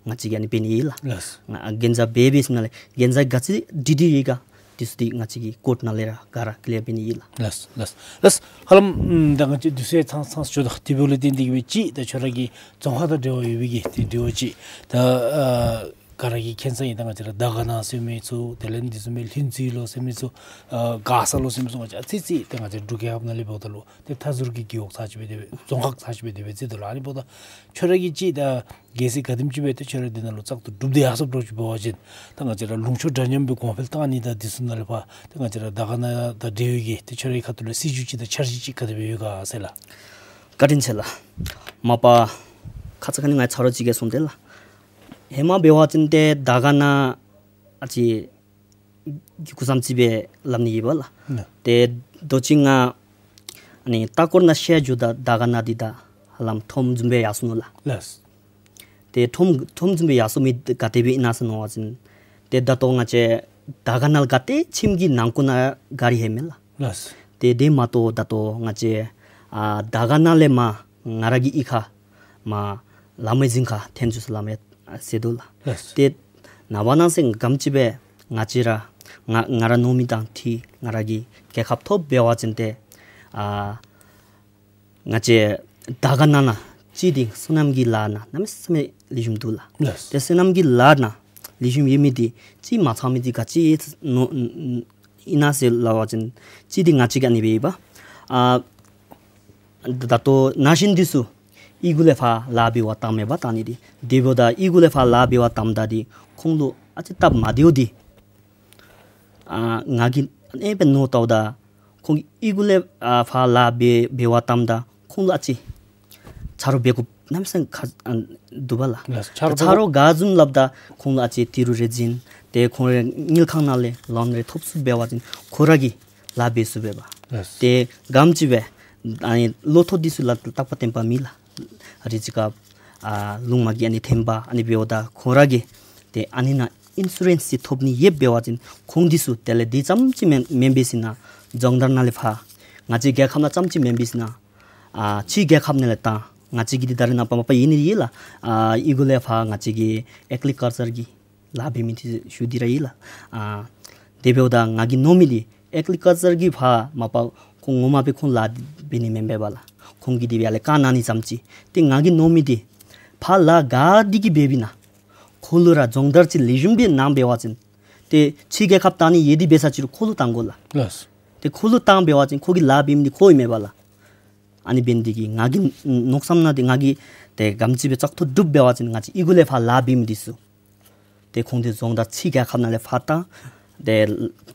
ང་བཅས་ཀྱིས་ཨ་ནི་འབད་ནི་ཡོད་ལགས། ལགས། ང་གན་རྒྱ་འབད་འབད་ཞིནམ་ལས་གན་རྒྱ་ག་ཅི་འདི་འདི་ཡོད་ག་འདི་ཚུ་འདི་ང་བཅས་ཀྱིས་ཀོརཊ་ནང་ལས་ར་ག་ར་ཀི་ལི་ཡར་འབད་ནི་ཡོད་ལགས། ལགས་ལགས་ལགས། ཧ་ལམ་ཨམ་ད་ང་བཅས་དུས་ཚོད་ཚང་ཚང་ཞུ་དོ། དེ་འབདཝ་ལས་བརྟེན་ཏེ་གིས་སྦེ་ཅིག་ད་ཁྱོད་ར་གི་རྫོང་ཁག་དང་འབྲེལ་བ་ཡོད་པའི་གི་དེ་འབྲེལ་བ་ཅིག་ད་ཨ་ག་ར་གིས་མཁྱེན་གསལ་ཨིན། ད་ང་བཅས་ར་དར་དཀར་ན་ཟེར་མི་ཚུ་དེ་ལས་འདི་ཚུ་མི་ལྷུན་རྩེ་ལོ་ཟེར་མི་ཚུ་ཨ་མགར་ས་ལོ་ཟེར་མི་ཚུ་ང་བཅས་ཨ་ཙི་ཙི་ད་ང་བཅས་འབྲུག་རྒྱལ་ཁབ་ནང་ལས་འབདཝ་ད་ལུ་ཏེ་མཐའ་ཟུར་གྱི་རྒེད་འོག་ཚར་ཅིག་སྦེ་དེ་སྦེ་རྫོང་ཁག་ཚར་ཅིག་སྦེ་དེ་སྦེ་བརྩི་དོ་ལགས། ཨ་ནི་འབདཝ་ད་ཁྱོད་ར་གིས་ཅིག་ད་གལ་སྲིད་ག་དེམ་ཅིག་སྦེ་ད་ཁྱོད་ར་འདི་ནང་ལུ་བཙག་འཐུ་གྲུབ་སྟེ་ཡར་སོངམ་འདྲཝ་ཅིག་འབད་བ་ཅིན་ད་ང་བཅས་ར་ལུང་ཕྱོགས་འདྲ་མཉམ་སྦེ་གོང་འཕེལ་བཏང་ནི་དང་འདི་ཚུ་ནང་ལས་ཕར་ད་ང་བཅས་ར་དར་དཀར་ན་དང་འབྲེལ་བའི་གི་ད་ཁྱོད་རའི་ཁ་ཐུག་ལས་སྲིད་བྱུས་ཅིག་དང་འཆར་གཞི་ཅིག་ག་དེ་སྦེ་ཡོད་ག་ཟེར་ལགས། བཀའ་དྲིན་ཆེ་ལགས། མ་པ་ཁ་ཙ་ཁ་ཉིནམ་ང་ཚར་ཅིག་གིས་གསུངས་ཏེ་ལགས། ཧེ་མ་འབད་བ་ཅིན་ཏེ་དར་དཀར་ན་ཨ་ཙི་གི་གུ་བཟུམ་ཅིག་སྦེ་སླབ་ནི་ཡོདཔ་ལགས། ལགས། ཏེ་དོ་ཅི་ང་ཨ་ནི་ལྟ་སྐོར་ནང་ཤར་འགྱོཝ་ད་དར་དཀར་ན་འདི་ད་ཧ་ལམ་ཁྲོམ་བཟུམ་སྦེ་ཡར་སོ་ནུག་ལགས། ལགས། ཏེ་ཁྲོམ་ཁྲོམ་བཟུམ་སྦེ་ཡར་སོ་མི་ག་དེ་སྦེ་ཨིན་ན་ཟེར་མནོ་བ་ཅིན་ཏེ་ད་ལྟོ་ང་བཅས་དར་དཀར་ན་ལས་ག་ཏེ་ཁྱིམ་གྱི་ནང་འཁོད་ནང་གཱ་རི་ཡོད་མས་ལགས། ལགས། ཏེ་དེ་མ་གཏོགས་ད་ལྟོ་ང་བཅས་ཨ་དར་དཀར་ན་ལས་མར་ང་ར་གི་གཡུས་ཁར་མར་ལམ་ཡང་གཟིམ་ཁར་ཐོན་འགྱོ་ས་ལམ་ཡང་ཟེར་དོ་ལགས། ལགས། ཏེ་ནངས་པ་གནངས་ཚེ་ག་དེམ་ཅིག་སྦེ་ང་བཅས་ར་ང་ང་ར་མནོ་མི་དང་འཁྲིལ་ང་ར་གིས་རྒྱལ་ཁ་ཐོབ་འབད་བ་ཅིན་ཏེ་ཨ་ང་བཅས་དར་དཀར་ན་ནང་གཅིག་འདི་སོ་ནམ་གྱི་ལཱ་ནང་གནམ་མེད་ས་མེད་ལེགས་ཤོམ་འདུག་ལགས། ལགས། ཏེ་སོ་ནམ་གྱི་ལཱ་ནང་ལེགས་ཤོམ་ཡོད་མི་འདི་གཅིག་མ་ཚང་མི་འདི་ག་ཅི་ཨིན་ན་ཟེར་སླབ་པ་ཅིན་གཅིག་འདི་ང་བཅས་ཀྱིས་ཨ་ནི་སྦེ་ཡོདཔ། ཨ་ད་ལྟོ་ན་གཞོན་འདི་ཚུ་གཡུས་སྒོ་ལས་ཕར་ལཱ་འབད་བར་བཏང་མེན་པ་བཏང་ནི་འདི། དེ་འབདཝ་ད་གཡུས་སྒོ་ལས་ཕར་ལཱ་འབད་བར་བཏངམ་ད་འདི་ཁོང་ལུ་ཨ་ཙི་སྟབས་མ་བདེཝ་འདི་ཨ་ང་གིས་ཨ་ནེ་སྦེ་མནོ་བལྟཝ་ད་ ཁོང་གིས་གཡུས་གུ་ལས་ཨ་ཕར་ལཱ་འབད་འབད་བར་བཏངམ་ད་ཁོང་ལུ་ཨ་ཙི་ཆ་རོགས་འབད་དགོཔ་གནམ་མེད་ས་མེད་ཁག་ཨ་འདུག་པ་ལགས། ལགས། ཆ་རོགས་ཆ་རོགས་ག་བཟུམ་སླབ་ད་ཁོང་ལུ་ཨ་ཙི་ཏི་རུ་རེ་བྱིན་ཏེ་ཁོང་རའི་དངུལ་ཁང་ནང་ལས་ལོན་རེ་ཐོབ་ཚུགསཔ་འབད་བ་ཅིན་ཁོ་ར་གིས་ལཱ་འབད་ཚུགསཔ་འབད་བ། ལགས། ཏེ་ག་དེམ་ཅིག་སྦེ་ཨ་ནི་ལོ་ཐོག་འདི་ཚུ་ལཱ་རྟག་པ་བརྟན་པ་མེད་ལགས། རེ་ཅིག་སྐབས་ཨ་རླུང་མ་གིས་ཨ་ནི་འཐེན་པ་ཨ་ནི་འབདཝ་ད་ཁོ་ར་གིས་ཏེ་ཨ་ནི་ནང་ཨིན་ཤུ་རེནསི་ཅིག་ཐོབ་ནི་ཡོདཔ་འབད་བ་ཅིན་ཁོང་འདི་ཚུ་དེ་ལས་འདི་ཙམ་ཅིག་མེན་མེན་པས་ཟེར་ན་རྫོང་བདག་ནང་ལས་ཕར་ང་བཅས་རྒྱལ་ཁབ་ནང་ཙམ་ཅིག་མེན་པས་ཟེར་ན་ཨ་ཕྱི་རྒྱལ་ཁབ་ནང་ལས་ད་ང་བཅས་ཀྱི་འདི་ད་རེས་ནངས་པ་མ་པ་ཡོད་ནི་ཡོད་ལགས། ཨ་གཡུས་གུ་ལས་ཕར་ང་བཅས་ཀྱི་ཨེག་རི་ཀལ་ཅར་གྱི་ལཱ་འབད་མི་འདི་ཞུ་སྟེ་ར་ཡོད་ལགས། ཨ་དེ་འབདཝ་ད་ང་གིས་མནོ་མི་འདི་ཨེག་རི་ཀལ་ཅར་གྱི་ཕར་མ་པ་ཁོང་ངོ་མ་སྦེ་ཁོང་ལཱ་འབད་ནི་མེན་པས་པ་ལགས། ཁོང་གིས་འདི་སྦེ་ཡར་ལས་བཀའ་གནང་ནི་ཙམ་ཅིག། ཏེ་ང་གིས་མནོ་མི་འདི་ཕར་ལཱ་ག་དེ་གིས་འབད་འབད་ན་ཁོ་ལུ་ར་སྦྱོང་བརྡར་ཅིག་ལེགས་ཤོམ་སྦེ་གནང་འབད་བ་ཅིན་ཏེ་ཕྱི་རྒྱལ་ཁབ་བཏང་ནི་ཡོད་དེ་འབད་ས་ཅིག་རུང་ཁོ་ལུ་བཏང་དགོ་ལགས། ལགས། ཏེ་ཁོ་ལུ་བཏང་འབད་བ་ཅིན་ཁོ་གི་ལཱ་འབད་མི་འདི་ཁོ་ཨིན་མས་པ་ལགས། ཨ་ནི་འབད་ནི་འདི་གིས་ང་གི་མནོ་བསམ་ནང་འདི་ང་གིས་ཏེ་ག་དེམ་ཅིག་སྦེ་བཙག་འཐུ་གྲུབ་འབད་བ་ཅིན་ང་བཅས་གཡུས་གུ་ལས་ཕར་ལཱ་འབད་མི་འདི་ཚུ་ཏེ་ཁོང་འདི་སྦྱོང་བརྡར་ཕྱི་རྒྱལ་ཁབ་ནང་ལས་ཕར་བཏང་། ཏེ་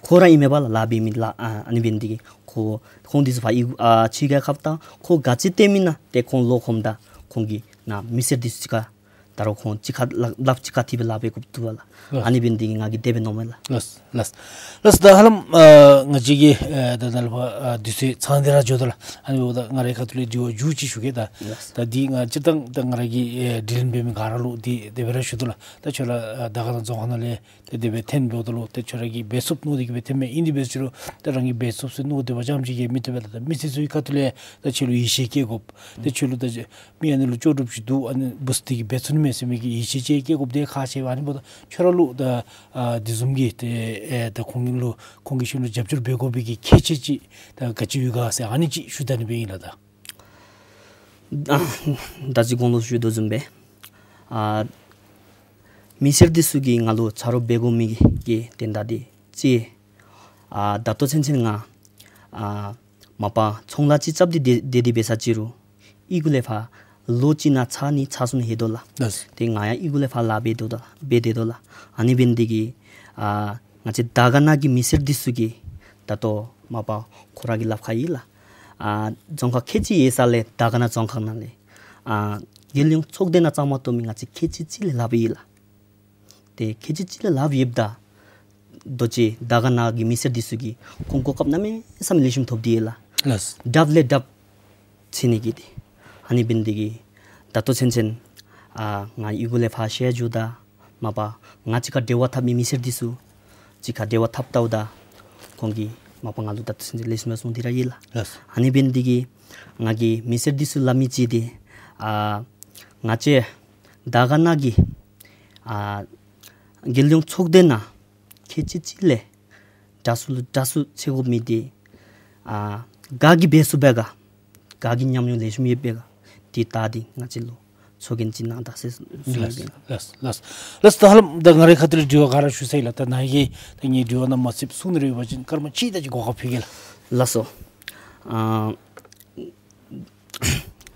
ཁོ་ར་ཨིན་མས་པ་ལགས་ལཱ་འབད་མི་ལགས། ཨ་ཨ་ནི་འབད་ནི་འདི་གིས་ཁོ་ཁོང་འདི་ཚུ་ཕར་གཡུས་ཨ་ཕྱི་རྒྱལ་ཁབ་བཏང་། ཁོ་ག་ཅི་སྟོན་མི་ན་ཏེ་ཁོང་ལོག་འོངམ་ད་ཁོང་གི་ནཱ་མི་སེར་འདི་ཚུ་གཅིག་ཁར་ད་རུང་ཁོང་གཅིག་ཁར་ལགཔ་གཅིག་ཁར་འཐདཔ་སྦེ་ལཱ་འབད་དགོཔ་འདུག་པ་ལགས། ལགས། ཨ་ནི་འབད་ནི་འདི་གིས་ང་གིས་དེ་སྦེ་མནོཝ་མས་ལགས། ལགས། ལགས། ལགས། ད་ཧ་ལམ་ཨ་ང་བཅས་ཀྱིས་ཨ་ད་ནཱ་ལས་ཕར་ཨ་དུས་ཚོད་ཚང་སྟེ་ར་འགྱོ་དོ་ལགས། ཨ་ནི་འབདཝ་ད་ང་རའི་ཁ་ཐུག་ལས་དྲི་བ་མཇུག་ཅིག་ཞུ་གེ་ད། ལགས། ད་འདི་ང་སྤྱིར་བཏང་ད་ང་ར་གི་ཨེ་དྲི་ལན་འབད་མི་ག་ར་ལུ་འདི་དེ་སྦེ་ར་ཞུ་དོ་ལགས། ད་ཁྱོད་ར་ཨ་དར་དཀར་ན་རྫོང་ཁག་ནང་ལས་ཏེ་དེ་སྦེ་འཐོན་འབདཝ་ད་ལུ་ཏེ་ཁྱོད་ར་གིས་འབད་ཚུགསཔ་མནོ་སྟེ་གིས་སྦེ་འཐོནམ་མས། ཨིན་དེ་འབད་ཟེར་རུང་ད་རང་གིས་འབད་ཚུགསཔ་ཟེར་མནོ་སྟེ་འབད་རྐྱངམ་ཅིག་གིས་མི་བཏུབ་པས་ལགས། ད་མི་སེར་ཚུ་གི་ཁ་ཐུག་ལས་ད་ཁྱོད་ལུ་ཡིད་ཆེས་བསྐྱེད་དགོཔ། ཏེ་ཁྱོད་ལུ་ད་མི་ཨ་ནི་ལུ་ལྕོགས་གྲུབ་ཅིག་འདུག། ཨ་ནི་འབད་ས་འདི་གིས་འབད་ཚུགས་ནི་མས་ཟེར་མི་གི་ཡིད་ཆེས་ཅིག་བསྐྱེད་དགོཔ་འདི་ཁག་ཆེ་བས། ཨ་ནི་འབདཝ་ད་ཁྱོད་ར་ལུ་ད་ཨ་དེ་བཟུམ་གྱི་ཏེ་ཨེ་ད་ཁོང་གི་ལུ་ཁོང་གི་ཤུལ་ལུ་རྒྱབ་སྐྱོར་འབད་དགོ་པའི་གི་ཁྱད་ཆོས་ཅིག་ད་ག་ཅི་ཡོད་ག་ཟེར་ཨ་ནི་ཅིག་ཞུ་ད་ནི་སྦེ་ཨིན་ལགས། ད་ཨ་ད་ཅི་གོང་ལུ་ཞུ་དོ་བཟུམ་སྦེ་ཨ་མི་སེར་འདི་ཚུ་གིས་ང་ལུ་ཆ་རོགས་འབད་དགོ་མི་གི་དོན་དག་འདི་ཅིག་ཨ་ད་ལྟོ་ཚུན་ཚོད་ང་ཨ་མ་པ་ཚོང་ལཱ་ཅིག་རྐྱབ་སྟེ་སྡོད་སྡོད་དེ་འབད་ས་ཅིག་རུང་གཡུས་གུ་ལས་ཕར་ལོ་གཅིག་ནང་ཚར་ནི་ཚར་སོང་ནི་ཡོད་དོ་ལགས། ལགས། ཏེ་ང་ཡང་གཡུས་གུ་ལས་ཕར་ལཱ་འབད་དོ་ད་འབད་དེ་དོ་ལགས། ཨ་ནི་འབད་ནི་འདི་གིས་ཨ་ང་བཅས་དར་དཀར་ན་གི་མི་སེར་འདི་ཚུ་གིས་ད་ལྟོ་མ་པ་ཁོ་ར་གི་ལགཔ་ཁར་ཡོད་ལགས། ཨ་རྫོང་ཁག་ཁལ་གཅིག་ཡོད་ས་ལས་དར་དཀར་ན་རྫོང་ཁག་ནང་ལས་ཨ་རྒྱལ་ཡོངས་ཚོགས་སྡེ་ནང་བཙག་མ་བཏུབ་མི་ང་བཅས་ཁལ་གཅིག་གཅིག་ལས་ལྷགཔ་ཡོད་ལགས། ཏེ་ཁལ་གཅིག་གཅིག་ལས་ལྷགཔ་ཡོདཔ་ད་རྡོ་རྗེ་དར་དཀར་ན་གི་མི་སེར་འདི་ཚུ་གིས་ཁོང་གོ་སྐབས་གནམ་མེད་ས་མེད་ལེགས་ཤོམ་ཐོབ་སྟེ་ཡོད་ལགས། ལགས། དྲགཔ་ལས་དྲགཔ་ཟེར་ནི་གི་འདི། ཨ་ནི་འབད་ནི་འདི་གིས་ད་ལྟོ་ཚུན་ཚོད་ཨ་ང་གཡུས་གུ་ལས་ཕར་ཤོར་འགྱོཝ་ད་མ་པ་ང་གཅིག་ཁར་འབྲེལ་བ་འཐབ་མི་མི་སེར་འདི་ཚུ་གཅིག་ཁར་འབྲེལ་བ་འཐབ་བལྟཝ་ད་ཁོང་གིས་མ་པ་ང་ལུ་ད་ལྟོ་ཚུན་ཚོད་ལེགས་ཤོམ་སྦེ་གསུངས་ཏེ་ར་ཡོད་ལགས། ལགས། ཨ་ནི་འབད་ནི་འདི་གིས་ང་གིས་མི་སེར་འདི་ཚུ་སླབ་མི་ཅིག་འདི་ཨ་ང་བཅས་དར་དཀར་ན་གི་ཨ་རྒྱལ་ཡོངས་ཚོགས་སྡེ་ནང་ཁལ་གཅིག་གཅིག་ལས་དྲག་ཤོས་ལུ་དྲག་ཤོས་ཆགས་དགོ་མི་འདི་ཨ་ག་གིས་འབད་ཚུགས་པས་ག་ག་གི་ཉམས་མྱོང་ལེགས་ཤོམ་ཡོད་པས་ག་འདི་ལྟ་སྟེ་ང་བཅས་ལུ་ཚོགས་རྒྱན་ཅིག་གནང་ད་ཟེར་ཞུ་ནི་ཨིན། ལགས་ལགས་ལགས། ལགས་ད་ཧ་ལམ་ད་ང་རའི་ཁ་ཐུག་ལས་དྲི་བ་ག་ར་ཞུ་ཚར་ཡི་ལགས། ད་ནཱ་གིས་ད་ངེའི་དྲི་བ་ནང་མ་ཚུདཔ་གསུང་ནི་རེ་ཡོད་པ་ཅིན་སྐར་མ་གཅིག་དེ་ཅིག་གོ་སྐབས་ཕུལ་གེ་ལགས། ལགས་སོ། ཨ་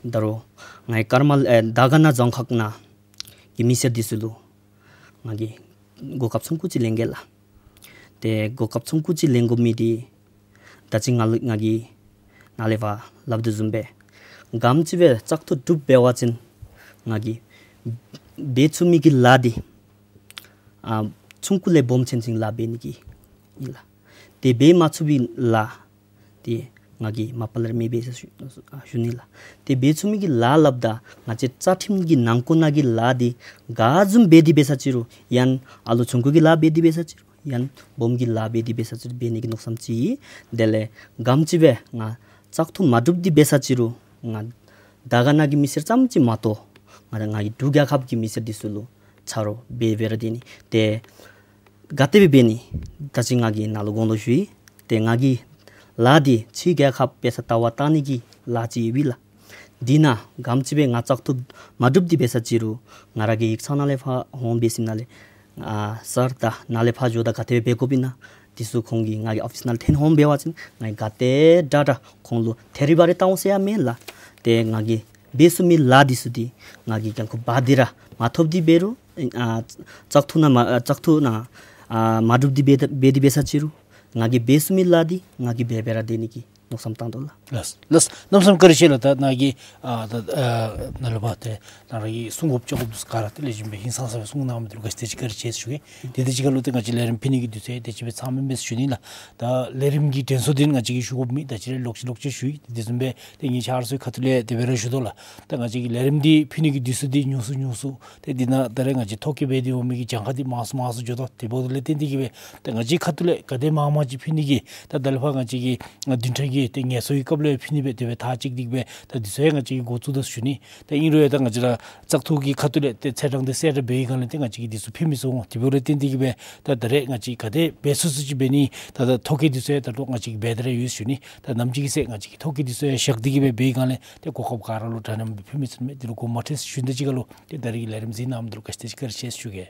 ད་རུང་ངེའི་ཀརྨ་ཨེ་དར་དཀར་ན་རྫོང་ཁག་ནང་གི་མི་སེར་འདི་ཚུ་ལུ་ང་གིས་གོ་སྐབས་ཆུང་ཀུ་ཅིག་ལེན་གེ་ལགས། ཏེ་གོ་སྐབས་ཆུང་ཀུ་ཅིག་ལེན་དགོ་མི་འདི་ད་ཅི་ང་ལུ་ང་གིས་ནཱ་ལས་ཕར་སླབ་དོ་བཟུམ་སྦེ་ག་དེམ་ཅིག་སྦེ་བཙག་འཐུ་གྲུབ་འབད་བ་ཅིན་ང་གིས་འབད་ཚུགས་མི་གི་ལཱ་འདི་ཨ་ཆུང་ཀུ་ལས་སྦོམ་ཅན་ཅིག་ལཱ་འབད་ནི་གི་ཨིན་ལགས། ཏེ་འབད་མ་ཚུགས་པའི་ལཱ་འདི་ང་གིས་མ་པ་ལས་ར་མི་འབད་ཟེར་ཞུ་ཨ་ཞུ་ནི་ལགས། ཏེ་འབད་ཚུགས་མི་གི་ལཱ་སླབ་ད་ང་བཅས་རྩ་ཁྲིམས་ཀྱི་ནང་འཁོད་ནང་གི་ལཱ་འདི་ག་བཟུམ་འབད་དེ་འབད་ས་ཅིག་རུང་ཡང་ཨ་ལོ་ཆུང་ཀུ་གི་ལཱ་འབད་དེ་འབད་ས་ཅིག་རུང་ཡང་སྦོམ་གྱི་ལཱ་འབད་དེ་འབད་ས་ཅིག་རུང་འབད་ནི་གི་མནོ་བསམ་ཅིག། དེ་ལས་ག་དེམ་ཅིག་སྦེ་ང་བཙག་འཐུ་མ་གྲུབ་སྟེ་འབད་ས་ཅིག་རུང་ང་དར་དཀར་ན་གི་མི་སེར་ཙམ་ཅིག་མ་གཏོགས་ང་ང་གིས་འབྲུག་རྒྱལ་ཁབ་ཀྱི་མི་སེར་འདི་ཚུ་ལུ་ཆ་རོགས་འབད་འབད་ར་སྡོད་ནི། ཏེ་ག་དེ་སྦེ་འབད་ནི་ད་ཅི་ང་གིས་ནཱ་ལུ་གོང་ལུ་ཞུ་ཡི། ཏེ་ང་གི་ལཱ་འདི་ཕྱི་རྒྱལ་ཁབ་དཔེ་ཆ་ལྟ་བར་བཏང་ནི་གི་ལཱ་ཅིག་ཡོད་པས་ལགས། འདི་ནང་ག་དེམ་ཅིག་སྦེ་ང་བཙག་འཐུ་མ་གྲུབ་སྟེ་འབད་ས་ཅིག་རུང་ང་ར་གི་ཡིག་ཚང་ནང་ལས་ཕར་འོང་འབད་ཞིནམ་ལས་ཨ་གསར་དང་ནཱ་ལས་ཕར་འགྱོཝ་ད་ག་དེ་སྦེ་འབད་དགོཔ་ཨིན་ན་འདི་ཚུ་ཁོང་གིས་ང་གི་ཨོ་ཕིསི་ནང་ལས་འཐོན་འོང་འབད་བ་ཅིན་ང་གིས་ག་དེ་དྲག་དྲག་ཁོང་ལུ་ཐད་རི་བ་རི་བཏང་འོང་ཟེར་ཡང་མེན་ལགས། ཏེ་ང་གིས་འབད་ཚུགས་མི་ལཱ་འདི་ཚུ་འདི་ང་གིས་གྱང་ཁོག་འབག་སྟེ་ར་མ་ཐོབ་སྟེ་འབད་རུང་ཨ་བཙག་འཐུ་ནང་མ་ཨ་བཙག་འཐུ་ནང་ཨ་མ་གྲུབ་སྟེ་འབད་འབད་དེ་འབད་ས་ཅིག་རུང་ ང་གིས་འབད་ཚུགས་མི་ལཱ་འདི་ང་གིས་འབད་འབད་ར་སྡོད་ནི་གི་མནོ་བསམ་བཏང་དོ་ལགས། ལགས་ལགས། གནམ་མེད་ས་མེད་བཀའ་དྲིན་ཆེ་ལགས། ད་ནཱ་གིས་ཨ་ད་ཨ་ནཱ་ལུ་འབད་དེ་ནཱ་ར་གི་གསུང་དགོཔ་བཅོ་དགོཔ་འདི་ཚུ་ག་ར་ཏེ་ལེགས་ཤོམ་སྦེ་ཧིང་སངས་ས་སྦེ་གསུང་གནངམ་འདི་ལུ་ག་ཅི་དེ་ཅིག་བཀའ་དྲིན་ཆེ་ཟེར་ཞུ་གེ། དེ་དང་གཅིག་ཁར་ལུ་ཏེ་ང་བཅས་ལས་རིམ་ཕུལ་ནི་གི་དུས་ཚོད་དེ་ཅིག་སྦེ་ཚང་མེན་པས་ཟེར་ཞུ་ནི་ལགས། ད་ལས་རིམ་གྱི་དྲན་གསོ་འདི་ང་བཅས་ཀྱིས་ཞུ་དགོཔ་མེད། ད་ཅི་རེ་ལོག་ཅི་ལོག་ཅི་ཞུ་ཡི། དེ་བཟུམ་སྦེ་ཏེ་ངེའི་ཆ་རོགས་ཚུ་གི་ཁ་ཐུག་ལས་དེ་སྦེ་ར་ཞུ་དོ་ལགས། ད་ང་བཅས་ཀྱི་ལས་རིམ་འདི་ཕུལ་ནི་གི་དུས་ཚོད་འདི་ཉུང་སུ་ཉུང་སུ་ཏེ་འདི་ནང་ད་རེས་ང་བཅས་ཐོ་བཀོད་འབད་དེ་འོང་མི་གི་གྱངས་ཁ་འདི་མང་སུ་མང་སུ་འགྱོ་དོ། དེ་འབདཝ་ལས་བརྟེན་ཏེ་གིས་སྦེ་ད་ང་བཅས་ཁ་ཐུག་ལས་ག་དེ་མང་མང་ཅིག་ཕུལ་ནི་གི་ད་ད་ལས་ཕར་ང་བཅས་ཀྱིས་བདུན་ཕྲག་གི་ཏེ་ངལ་གསོའི་སྐབས་ལུ་ཕུལ་ནི་སྦེ་དེ་སྦེ་ཐག་བཅད་དེ་གིས་སྦེ་ད་འདི་ཚུ་ཡང་ང་བཅས་ཀྱིས་འགོ་བཙུགས་དོ་ཟེར་ཞུ་ནི། ད་ཨིན་རུང་ཡང་ད་ང་བཅས་ར་བཙག་འཐུ་གི་ཁ་ཐུག་ལས་ཏེ་ཚེས་གྲངས་འདི་གསལ་བསྒྲགས་འབད་བའི་སྒང་ལས་ཏེ་ང་བཅས་ཀྱིས་འདི་ཚུ་ཕུལ་མི་ཚུགས་འོང་། དེ་འབདཝ་ལས་བརྟེན་ཏེ་གིས་སྦེ་ད་ད་རེས་ང་བཅས་ག་དེ་འབད་ཚུགས་ཚུགས་ཅིག་འབད་ནི་ད་ད་ཐོ་བཀོད་འདི་ཚུ་ཡང་ད་ལྟོ་ང་བཅས་ཀྱིས་འབད་དེ་ར་ཡོད་ཟེར་ཞུ་ནི། ད་ནམ་ཅིག་གི་ཚེ་ང་བཅས་ཀྱིས་ཐོ་བཀོད་འདི་ཚུ་ཡང་བཞག་སྟེ་གིས་སྦེ་འབད་བའི་སྒང་ལས་ཏེ་གོ་སྐབས་ག་ར་ལུ་འདྲ་མཉམ་སྦེ་ཕུལ་མི་ཚུགས་མས། འདི་ལུ་དགོངསམ་མ་ཁྲེལ་ཟེར་ཞུ་ནི། དེ་ཅིག་ཁར་ལུ་ཏེ་ད་རེས་ཀྱི་ལས་རིམ་གཟིགས་གནངམ་འདི་ལུ་ག་ཅི་དེ་ཅིག་བཀའ་དྲིན་ཆེ་ཟེར་ཞུ་གེ།